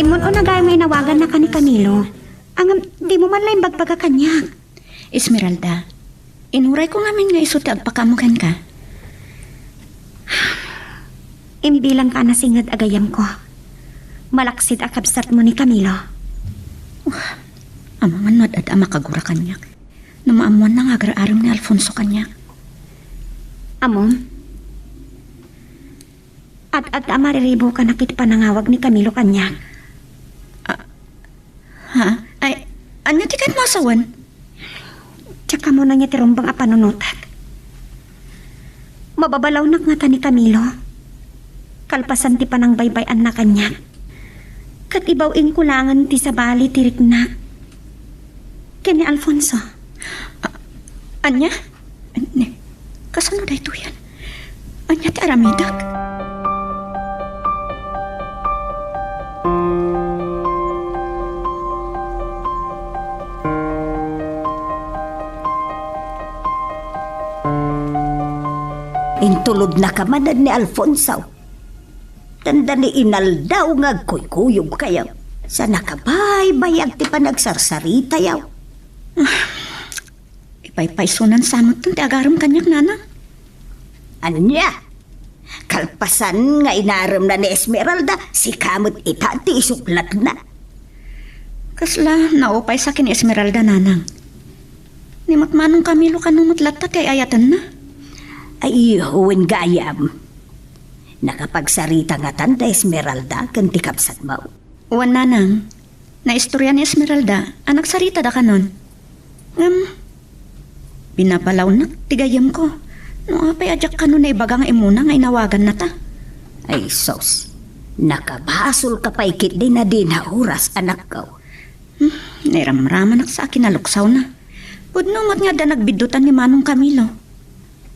Immun-una gayam nga inawagannaka ni Camilo. Ngem, dimo man la imbagbaga kaniak. Esmeralda, inurayko ngamin nga isu ti agpakaammo kenka. Imbilangka a nasinged a gayyemko. Malaksid a kabsatmo ni Camilo. Uh, amangan no ad-adda a makagura kaniak. No maammoanna nga agar-arem ni Alfonso kaniak. Ammom? Ad-adda a mariribukanak iti panangawag ni Camilo kaniak. Ah, ha? Ay, ania ti kayatmo a sawen? Diak ammo ania ti rumbeng a panunotak. Mababalawnak ngata ni Camilo. Kalpasan ti panangbaybay-anna kaniak. Ket ibaw-ingko laengen ti sabali ti riknak ken ni Alfonso. A-, ania? Ne, kasano daytoyen? Ania ti aramidek? Intulodnaka manen ni Alfonso. Dandani inaldaw nga agkuykuyogkayo. Sa nakabaybayag ti panagsarsaritayo. Ipaypaysonan sa metten ti agarem kaniak, nanang. Ania? Kalpasan nga inaremna ni Esmeralda, sika met ita ti isuklatna. Kasla naupay sa ken ni Esmeralda, nanang. Ni met Manong Camilo kano met latta ti ay-ayatenna? Ay, wen gayam. Nakapagsarita ngatan da Esmeralda ken ti kabsatmo? Wen, nanang, naistorya ni Esmeralda a nagsarita da kanon. Ngem, pinabalawnak ti gayyemko. No apay a diak kano naibaga nga immuna nga inawagannata. Ay, sus. Nakabasolka pay ketdi a dina oras, anakko. Hmm, nairamramanak sa kinaluksawna. Pudno met nga adda nagbiddutan ni Manong Camilo.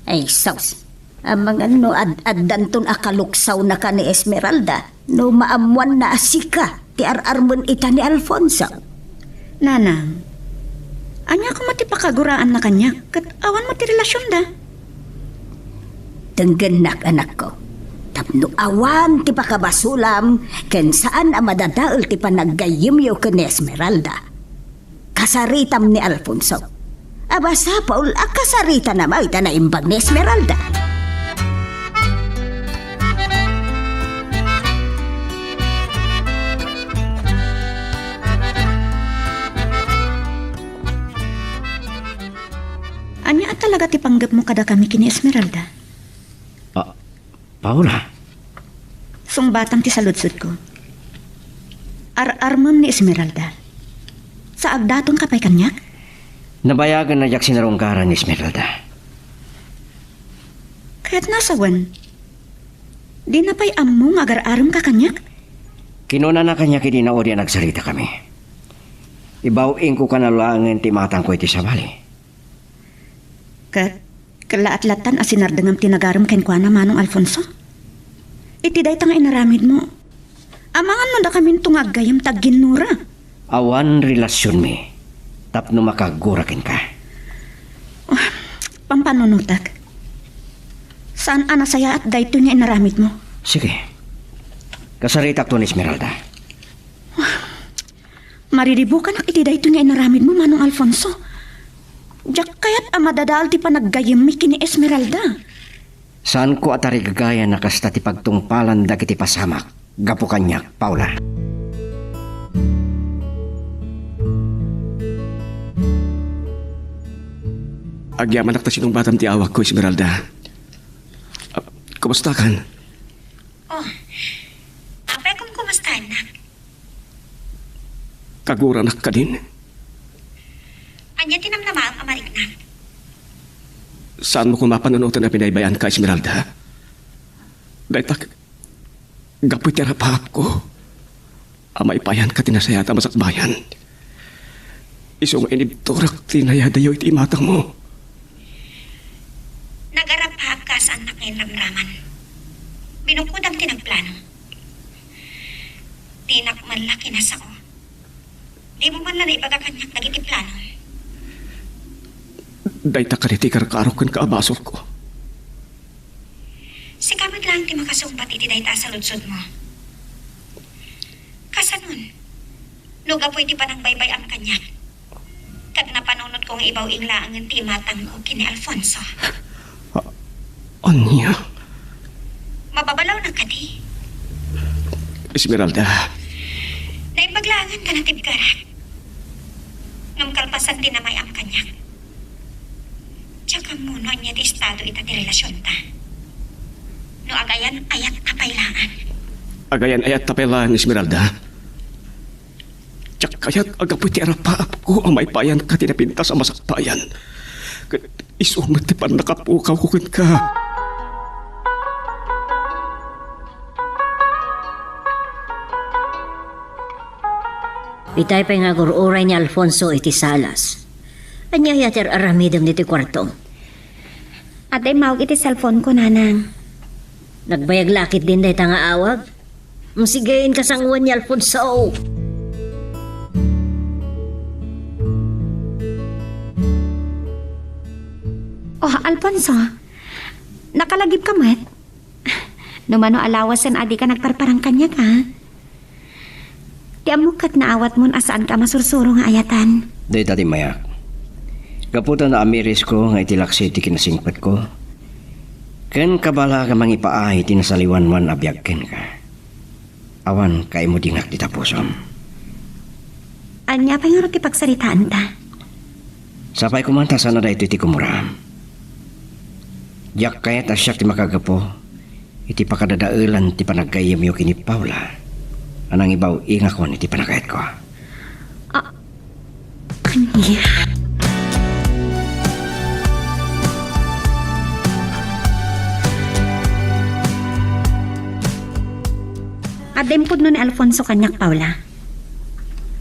Ay, sus. Amangan no ad-addanton a kaluksawnaka ni Esmeralda, no maammoanna a sika ti ar-armen ita ni Alfonso. Nanang, ania koma ti pakaguraanna kaniak, ket awan met ti relasionda? Denggennak, anakko. Tapno awan ti pakabasolam, ken saan a madadael ti panaggayyemyo ken ni Esmeralda. Kasaritam ni Alfonso. A, masapul a kasaritana met a naimbag ni Esmeralda. Ania a talaga ti panggepmo kadakami ken ni Esmeralda? Ah, Paula. Sungbatam ti saludsodko. Ar-armem ni Esmeralda. Saagdatonka pay kaniak? Nabayagen a diak sinarungkaran ni Esmeralda. Ket nasawen, dina pay ammo nga agar-aremka kaniak? Kinunana kaniak idi naudi a nagsaritakami. Ibaw-ingko kano laengen ti imatangko iti sabali. Ket, kella at lattan a sinardengam ti nagarem kenkuana, Manong Alfonso? Iti dayta nga inaramidmo, amangan no dakaminto nga aggayyem ta agginnura. Awan relasionmi tapno makagura kenka. Ah, pampanunotek. Saan a nasayaat daytoy nga inaramidmo? Sige. Kasaritakto ni Esmeralda. Mariribukanak iti daytoy nga inaramidmo, Manong Alfonso. Diak kayat a madadael ti panaggayyemmi ken ni Esmeralda. Saanko a tarigagayan a kasta ti pagtungpalan dagiti pasamak gapu kaniak, Paula. Agyamanak ta sinungbatam ti awagko, Esmeralda. Ah, kumustakan? Oh, apay a kumkumustaennak? Kaguranak kadin. Ania ti namnamaem a mariknak? Saanmo koma panunoten a binaybay-anka, Esmeralda? Dayta, gapu iti arapaapko a maipayanka ti nasayaat a masakbayan. Isu nga inibturak ti nayadayo iti imatangmo. Nagarapaapka a saannak nga inramraman. Binukodam ti nagplano. Dinak man la kinasao. Dimo man la naibaga kaniak dagiti planom. Dayta kadi ti ikarkarok kenka a basolko. Sika met laeng ti makasungbat iti dayta a saludsodmo. Kasanon, no gapu iti panangbaybay-am kaniak, ket napanunotko nga ibaw-ing laengen ti imatangko ken ni Alfonso. A-, ania? Mababalawnak kadi? Esmeralda. Naimbag laengen ta natibkerak. Ngem kalpasan ti namay-am kaniak, diak ammo no ania ti estado ita ti relasionta. No agayan-ayatka pay laeng. Agayan-ayatta pay laeng, Esmeralda? Diak kayat a gapu iti arapaapko a maipayanka ti napintas a masakbayan. Ket isu met ti pannakapukawko kenka. Itay pay nga agur-uray ni Alfonso iti salas. Ania aya ti ar-aramidem ditoy kuartom? Adda immawag iti cellphone ko, Nanang. Nagbayag la ketdin dayta nga awag? Sige, inka sangoen ni Alfonso. Oh, Alfonso, nakalagipka met? No mano a lawasen a dika nagparparang kaniak, a? Ti ammok ket naawatmon a saanka a masursuro nga ayatan. Dayta ti mayak. Gapu ta naamirisko nga iti laksi ti kinasingpetko, ken kabala nga mangipaay ti nasaliwanwan a biag kenka. Awan kaimudingak ti tapusom. Ania pay ngarud ti pagsaritaanta? Sapay koma ta saan a daytoy ti kumuraam. Diak kayat a siak ti makagapu iti pakadadaelan ti panaggayyemyo ken ni Paula a nangibaw-ingakon iti panagayatko. Ah, ania? Adda impudno ni Alfonso kaniak, Paula.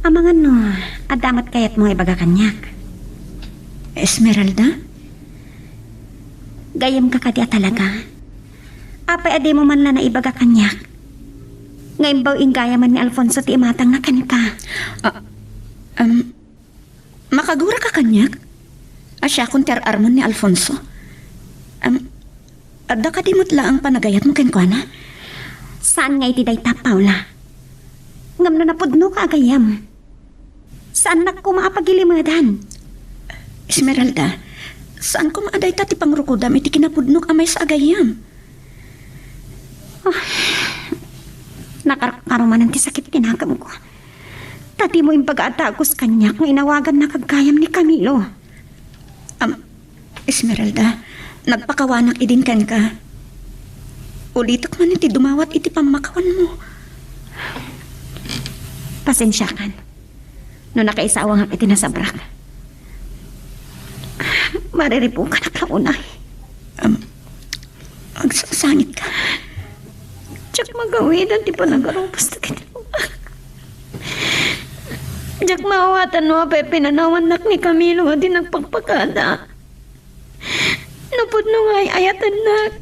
Amangan no, adda met kayatmo nga ibaga kaniak. Esmeralda? Gayyemka kadi a talaga? Apay a dimo man la naibaga kaniak nga imbaw-ing gayamen ni Alfonso ti imatangna kenka? Ah, um, makaguraka kaniak? A siakon ti ar-armen ni Alfonso? Um, adda kadi met laeng panagayatmo kenkuana? Saan nga iti dayta, Paula. Ngem no napudnoka a gayyem, saannak koma a pagilimedan. Esmeralda, saan koma a dayta ti pangrukodam iti kinapudnok a maysa a gayyem. Ah, nakarkaro manen ti sakit ti nakemko. Ta dimo imbaga a dagus kaniak nga inawagannaka gayyem ni Camilo. Am, Esmeralda, nagpakawanak idin kenka. Ulitek man iti dumawat iti pammakawanmo. Pasensiakan no nakaisawangak iti nasabrak. Mariribukanak la unay. Am, Agsangsangit ka. Diak magawidan ti panagarubos dagiti rumak. Diak maawatan no apay pinanawannak ni Camilo a di nagpakpakada. Napudno nga ay-ayatennak.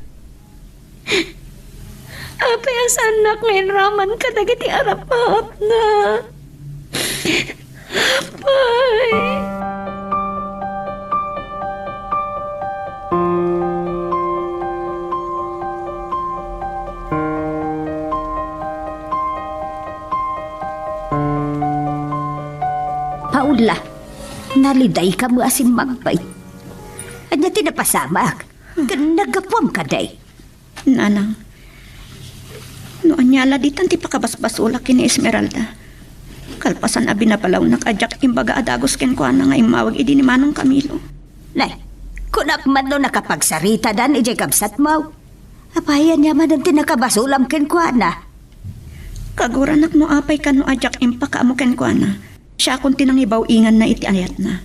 Apay a saannak nga inraman kadagiti arap-apna. Apay. Paula, nalidayka met a simmagmay. Ania ti napasamak? Ken naggapuam kadi? Nanang, no ania la ditan ti pakabasbasolak ken ni Esmeralda, kalpasan a binabalawnak a diak imbaga a dagus kenkuana nga immawag idi ni Manong Camilo. Nay, kunak man no nakapagsaritadan idiay kabsatmo. Apay, ania manen ti nakabasolam kenkuana? Kaguranak no apay kano a diak impakaammo kenkuana. Siakon ti nangibaw-inganna iti ayatna.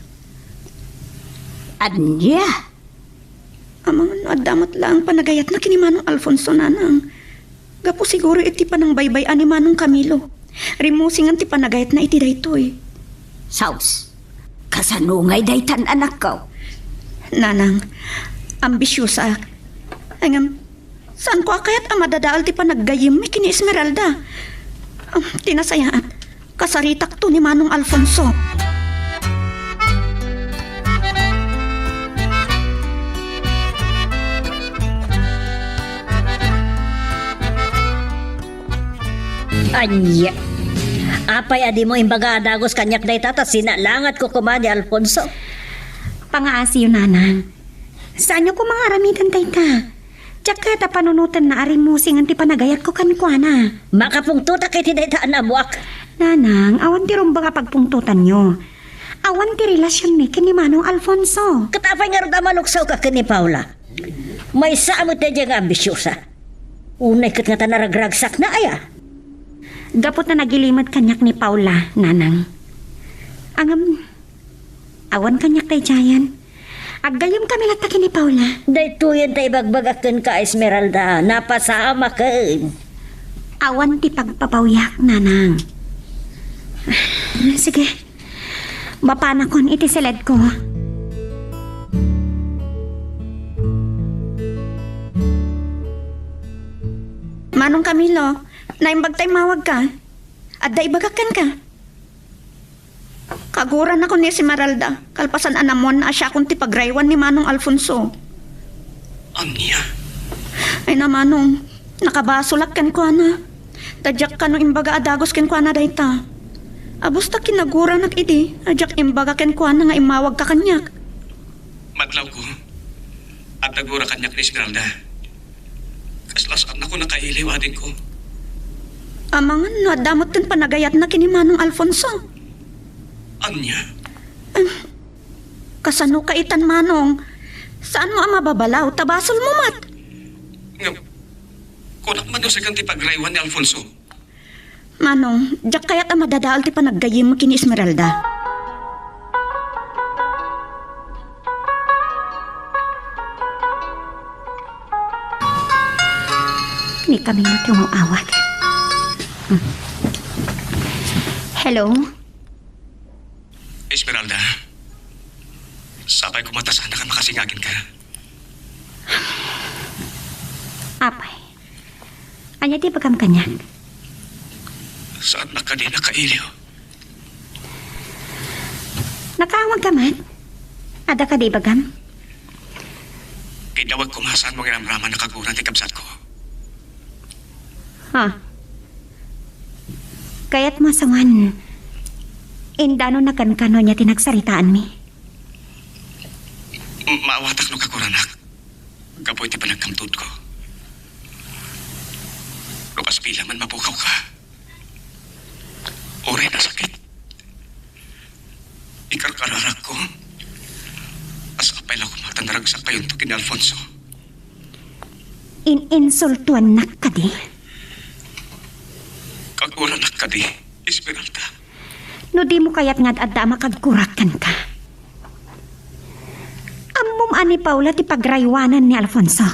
Ania? Amangan no adda met laeng panagayatna ken ni Manong Alfonso, nanang. Gapu siguro iti panangbaybay-an ni Manong Camilo. Rimmusingan ti panagayatna iti daytoy. Sus, kasano ngay daytan, anakko? Nanang, ambisiosaak. Ngem, saanko a kayat a madadael ti panaggayyemmi ken ni Esmeralda. Um, ti nasayaat, kasaritakto ni Manong Alfonso. Ania? Apay a dimo imbaga a dagus kaniak dayta ta sinalangatko koma ni Alfonso? Pangaasiyo, nanang. Saanyo koma nga aramiden dayta. Diak kayat a panunotenna a rimmusingan ti panagayatko kenkuana. Makapungtotak iti dayta a naammoak. Nanang, awan ti rumbeng a pagpungtotanyo. Awan ti relasionmi ken ni Manong Alfonso. Ket apay ngarud a maluksawka ken ni Paula? Maysa a met daydiay nga ambisiosa. Unay ket ngata naragragsakna aya. Gapu ta nagilimed kaniak ni Paula, nanang. Ngem, awan kaniak daydiayen. Aggayyemkami latta ken ni Paula. Daytoyen ta ibagbagak kenka, Esmeralda. Napasamaken. Awan ti pagbabawiak, nanang. Sige. Mapanakon iti siledko. Manong Camilo, naimbag ta immawagka. Adda ibagak kenka. Kaguranakon ni Esmeralda, kalpasan a naammoanna a siakon ti pagraywan ni Manong Alfonso. Ania? Ay na, Manong, nakabasolak kenkuana. Ta diak kano imbaga a dagus kenkuana dayta. Abus ta kinaguranak idi, a diak imbaga kenkuana nga immawagka kaniak. Madlawko, adda gura kaniak ni Esmeralda. Kasla saannako nakailiw, adingko. Amangan no adda metten panagayatna ken ni Manong Alfonso. Ania? Kasano ka itan, Manong? Saanmo a mababalaw, ta basolmo met. Ngem, kunak man no sika ti pagraywan ni Alfonso. Manong, diak kayat a madadael ti panaggayyemmo ken ni Esmeralda. Ni Camilo ti umaw-awag. Hmm. Hello? Esmeralda, sapay koma ta saannak a makasingag kenka. Apay, ania ti ibagam kaniak? Saannak kadi nakailiw? Nakaawagka met? Adda kadi ibagam? Kidawag koma saanmo nga inamraman a kagura ti kabsatko. Ha? Kayatmo a sawen, indanonna kenka no ania ti nagsaritaanmi? M-, maawatak no kaguranak gapu iti panagkamtudko. No kas bilang man mapukawka, uray nasakit, ikarkararakko a sapay la koma ta naragsakkayonto ken ni Alfonso. In-insultuannak kadi? Kaguranak kadi, Esmeralda? No dimo kayat nga ad-adda a makaggurak kenka. Ammom a ni Paula ti pagraywanan ni Alfonso.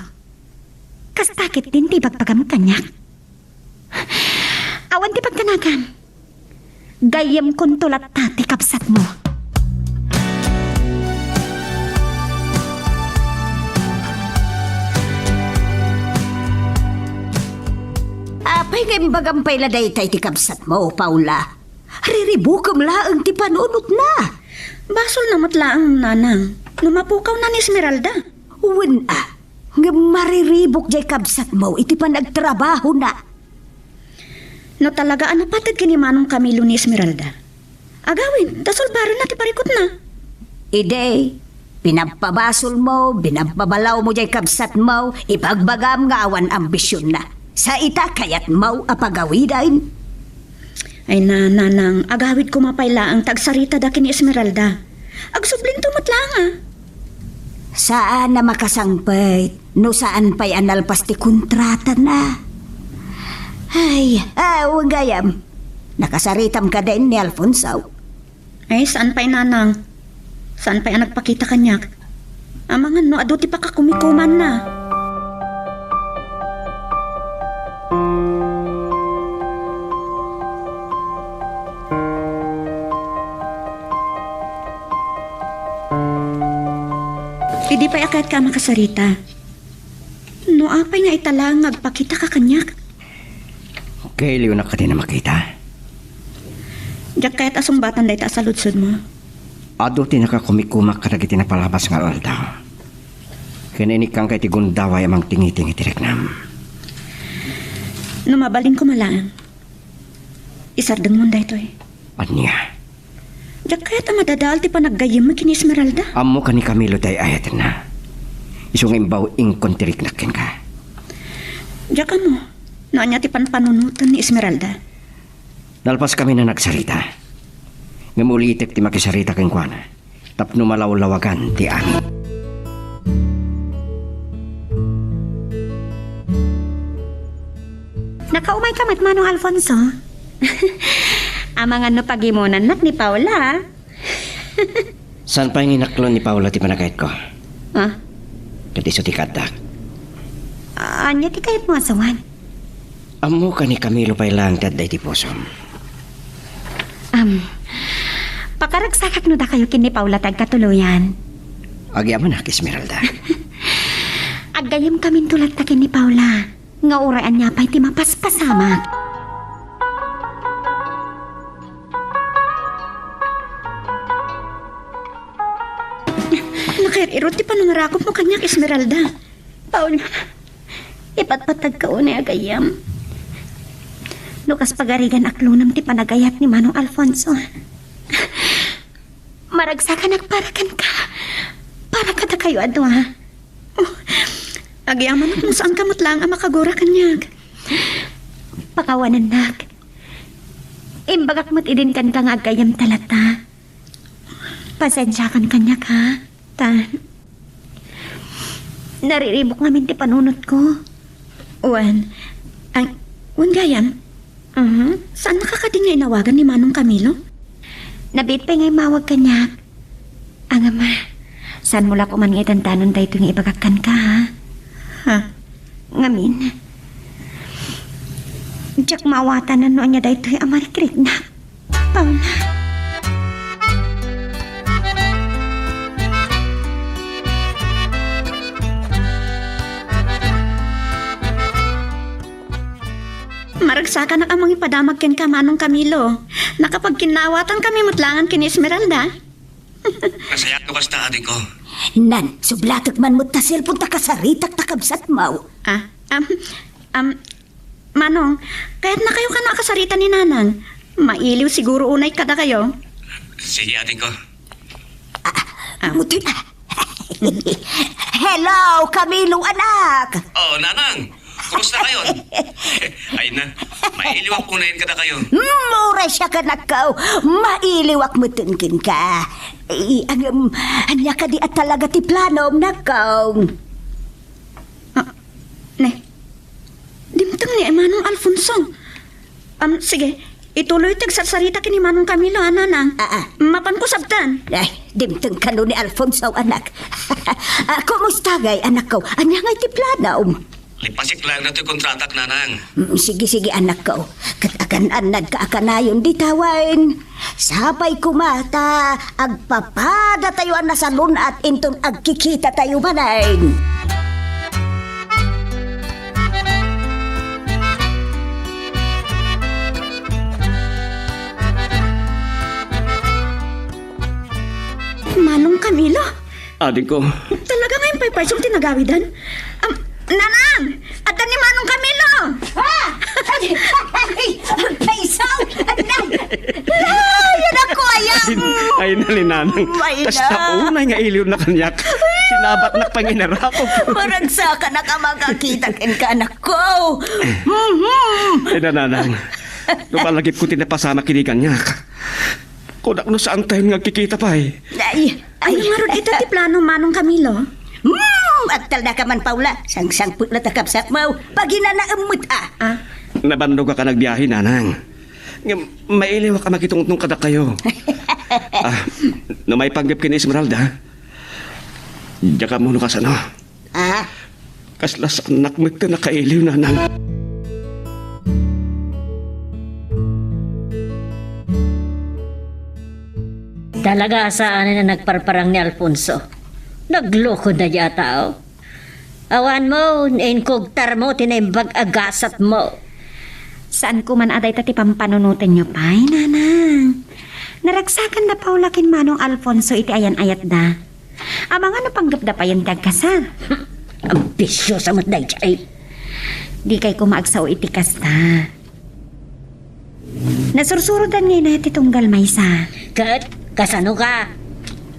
Kasta ketdin ti ibagbagam kaniak. Awan ti pagdanagam. Gayyemkonto latta ti kabsatmo. Apay nga imbagam pay la dayta iti kabsatmo, Paula? Riribukem laeng ti panunotna. Basolna met laeng, nanang, no mapukawna ni Esmeralda. Wen a, ngem mariribuk jay kabsatmo iti panagtrabahona. No talaga a napated ken ni Manong Camilo ni Esmeralda, agawid ta sulbarenna ti parikutna. Idi, pinagpabasolmo, binabbabalawmo jay kabsatmo, ibagbagam nga awan ambisionna. Sa ita, kayatmo a pagawiden? Ay na, nanang, agawid koma pay laeng ta agsaritada ken ni Esmeralda. Agsublinto met laeng a. Saan a makasangpet no saan pay a nalpas ti kontratana. Ay, aw, gayam. Nakasaritam kadi ni Alfonso? Ay, saan pay, nanang. Saan pay a nagpakita kaniak. Amangan no adu ti pakakumikumanna. Idi pay a kayatka a makasarita. No apay nga ita laeng nga agpakitaka kaniak? Kailiwnak kadi a makita? Diak kayat a sungbatan dayta a saludsodmo. Adu ti nakakumikumak kadagiti napalabas nga aldaw. Ken inikkanka iti gundaway a mangtingiting iti riknam. No mabalin koma laeng, isardengmon daytoy. Ania? Diak kayat a madadael ti panaggayyemmo ken ni Esmeralda. Ammoka ni Camilo ti ay-ayatenna. Isu nga imbaw, inkon ti riknak kenka. Diak ammo no ania ti panpanunoten ni Esmeralda. Nalpaskami a nagsarita. Ngem ulitek ti makisarita kenkuana tapno malawlawagan ti amin. Nakaumayka met, Manong Alfonso. Amangan no pagimonannak ni Paula. Saan pay nga inaklon ni Paula ti panagayatko? Ah? Ket isu ti kaaddak. Ania ti kayatmo a sawen? Ammoka ni Camilo pay laeng ti adda iti pusom. Am, pakaragsakak no dakayo ken ni Paula ti agkatuloyan. Agyamanak, Esmeralda. Aggayyemkaminto latta ken ni Paula, nga uray ania pay ti mapaspasamak. Nakair-irut ti panangarakupmo kaniak, Esmeralda. Paula, ipatpatagka unay a gayyem. Kas pagarigan aklonam ti panagayat ni Manong Alfonso. Maragsakanak para kenka. Para kadakayo a dua. Agyamanak no saanka met laeng a makagura kaniak. Pakawanennak. Imbagak met idin kenka nga aggayyemta latta. Pasensiakan kaniak, ha? Ta, nariribuk ngamin ti panunotko. Wen, ang, wen gayam, aha, saannaka kadi nga inawagan ni Manong Camilo? Nabiit pay nga immawag kaniak. Ngem, saanmo la koman nga idandanon daytoy nga ibagak kenka, ha? Ha? Ngamin, diak maawatan no ania daytoy a marikriknak. Paula. Maragsakanak a mangipadamag kenka, Manong Camilo. Nakapagkinnaawatankami met laengen ken ni Esmeralda. Nasayaat no kasta, adingko. Nan, sublatek man met ta cellphone ta kasaritak ta kabsatmo. Ah, am, am, Manong, kayatnakayo kano a kasarita ni Nanang. Mailiw siguro unay kadakayo. Sige, adingko. Ah, ah. Hello, Camilo, anak! Oh, Nanang! Kumusta kayon? Ay na, mailiwak unayen kadakayo. Hmm, uray siak, anakko. Mailiwak metten kenka. Ay, ngem, ania kadi a talaga ti planom, anakko? Ah, ne. Dimteng ni Manong Alfonso. Am, sige, ituloy ti agsarsarita ken ni Manong Camilo, a, Nanang. Ah, ah. Mapanko sabten. Ay, dimteng kano ni Alfonso, anak. Ah, kumusta ngay, anakko? Ania ngay ti planom? Lipasik laeng datoy kontratak, Nanang. Mm, sige, sige, anakko. Ket agan-annadka a kanayon dita wen. Sapay koma ta agpapadatayo a nasalun-at inton agkikitatayo manen. Manong Camilo? Adingko. Talaga nga impaypaysom ti nagawidan? Am, Nanang! Adda ni Manong Camilo! Ah! Ay! Ay! Payso! Ay! Ay, anak ko, ayan! Ay, ay, na ni Nanang. Ay, kasta na. Unay nga iliwna kaniak. Sinabatnak pay nga inarakop. Maragsakanak a makakita kenka, anak ko. Mhm. Ay, na, Nanang. No malagipko ti napasamak idi kaniak. Kunak no saantayon nga agkikita pay. Ay, ay. Ania ngarud ita ti plano, Manong Camilo? Hmm, agtalnaka man, Paula. Sangsangpet la ta kabsatmo. Paginanaem met, a. Ah? Nabannogak a nagbiahe, Nanang. Ngem, mailiwak a makitungtong kadakayo. Ah, no maipanggep ken ni Esmeralda, diak ammo no kasano. Ah? Kasla saannak met a nakailiw, Nanang. Talaga a saanen a nagparparang ni Alfonso. Nagloko daydiay a tao. Awan mo, nainkugtarmo ti naimbag a gasatmo. Saanko man a dayta ti pampanunotenyo pay, Nanang. Naragsakan da Paula ken Manong Alfonso iti ayan-ayatda. Amangan no panggepda payen ti agkasar. Ambisiosa met daydiay. Dikay koma agsao iti kasta. Nasursurodan ngay na ti tunggal maysa. Ket, kasanoka?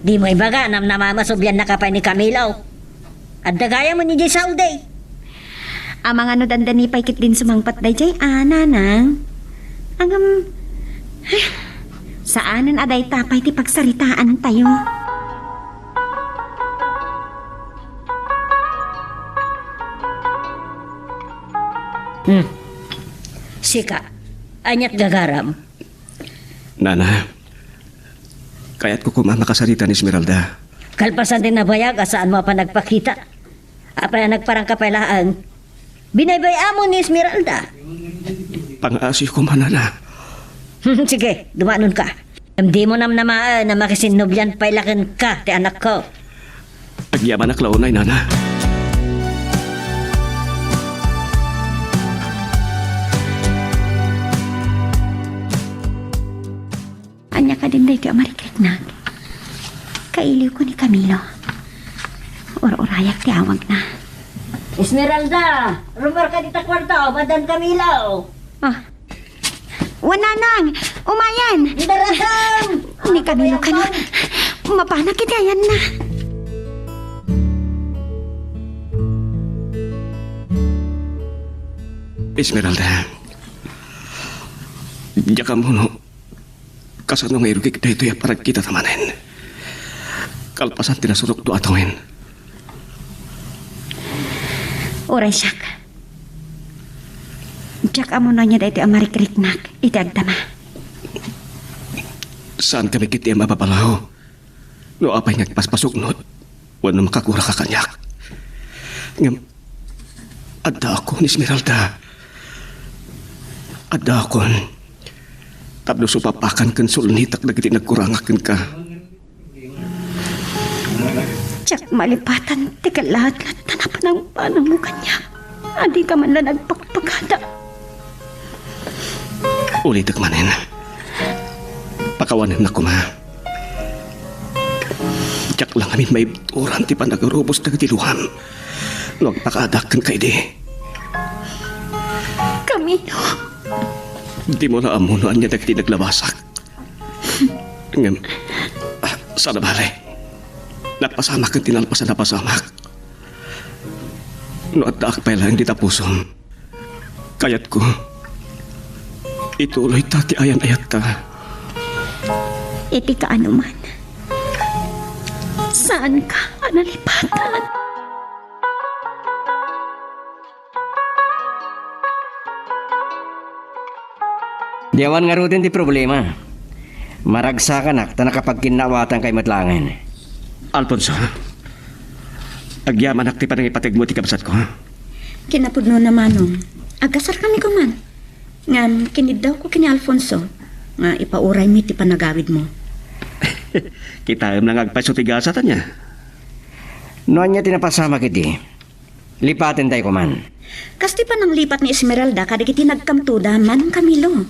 Dimo ibaga, namnama a masubiannaka pay ni Camilo. Adda gayam idiay Saudi. Amangan no dandani pay ketdin sumangpet daydiay a, Nanang. Ngem, saanen a dayta pay ti pagsaritaantayo. Hmm. Sika, aniat gagaram? Nana, kayatko koma a makasarita ni Esmeralda. Kalpasan ti nabayag a saanmo a panagpakita. Apay a nagparangka pay laeng? Binaybay-am ni Esmeralda. Pangaasiyo koma, Nana. Sige, dumanonka. Ngem dimo namnamaen a makisinnobian pay la kenka ti anakko. Agyamanak la unay, Nana. Ania kadin daytoy a marikriknak? Kailiwko ni Camilo. Ur-urayak ti awagna. Esmeralda, rummuarka dita kuarto, madan Camilo. Ah. Wen, Nanang, umayen. Ni Camilo kano, mapanak iti ayanna. Esmeralda, diak ammo no kasano nga irugik daytoy a panagkitata manen. Kalpasan ti nasurokto a tawen. Uray siak. Diak ammo no ania daytoy a marikriknak iti agdama. Saan kami ketdi a mapapalaw no apay nga agpaspasuknot wenno makakuraka kaniak. Ngem addaakon, Esmeralda. Addaakon. Tapno supapakan ken sulnitak dagiti nagkurangak kenka. Diak malipatan ti kalatlatta a panangpanangmo kaniak a dika man la nagpakpakada. Ulitek manen, pakawanennak koma. Diak la ngamin maibturan ti panagarubos dagiti luam no agpakaadak kenka idi. Camilo. Dimo la ammo no ania dagiti naglabasak. Ngem, ah, saan a bale. Napasamak ken ti nalpasan a pasamak. No addaak pay laeng dita pusom, kayatko, ituloyta ti ayan-ayatta. Iti kaano man, saanka a nalipatan. Di awan ngaruden ti problema. Maragsakanak ta nakapagkinnawatankay met laengen. Alfonso, agyamanak ti panangipategmo iti kabsatko. Kinapudnona, Manong. Agkasarkami koma. Ngem kiniddawko ken ni Alfonso nga ipauraymi ti panagawidmo. Kitaem la nga agpayso ti gasat, ania? No ania ti napasamak idi, lipatentay koman. Kas ti pananglipat ni Esmeralda kadagiti nagkamtoda, Manong Camilo.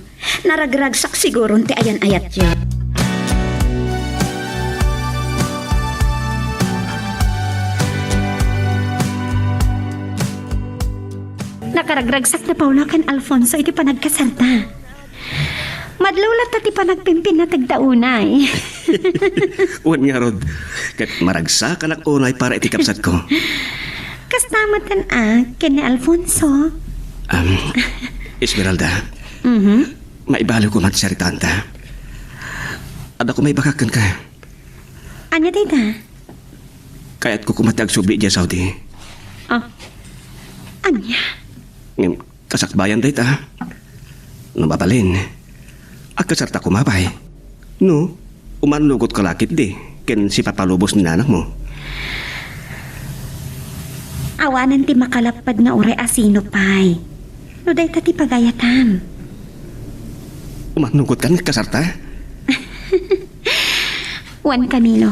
Naragragsak siguron ti ayan-ayatyo. Nakaragragsak da Paolo ken Alfonso iti panagkasarda. Madlo latta ti panagpimpinnategda unay. Wen ngarud, ket maragsakanak unay para iti kabsatko. Kasta metten a ken ni Alfonso. Am, Esmeralda, Mhm. Maibaliw koma ti saritaanta. Adda koma ibagak kenka. Ania dayta? Kayatko koma ti agsubli idiay Saudi. Ah. Ania? Ngem kasakbayan dayta. No mabalin, agkasarta koma pay. No, umannugotka la ketdi ken sipapalubos ni nanangmo. Awanen ti makalapped nga uray a sino pay. No dayta ti pagayatam. Umannugotka nga agkasarta? Wen, Camilo,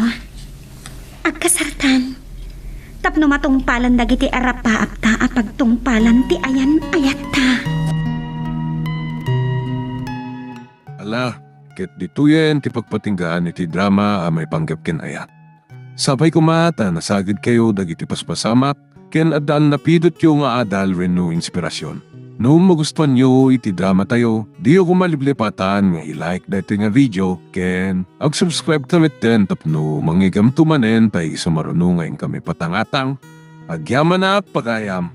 agkasartan. Tapno matungpalan dagiti arapaapta a pagtungpalan ti ayan-ayatta. Ala, ket ditoyen ti pagpatinggaan iti drama a maipanggep ken ayat. Sapay koma ta nasagidkayo dagiti paspasamak ken adda a napidotyo nga adal wenno inspirasyon. No magustuanyo iti dramatayo, diyo koma liplipatan nga i-like daytoy nga video ken ag-subscribe ta metten tapno mangigamto manen pay isu maruno nga inkami patangatang. Agyamanak, pagayam.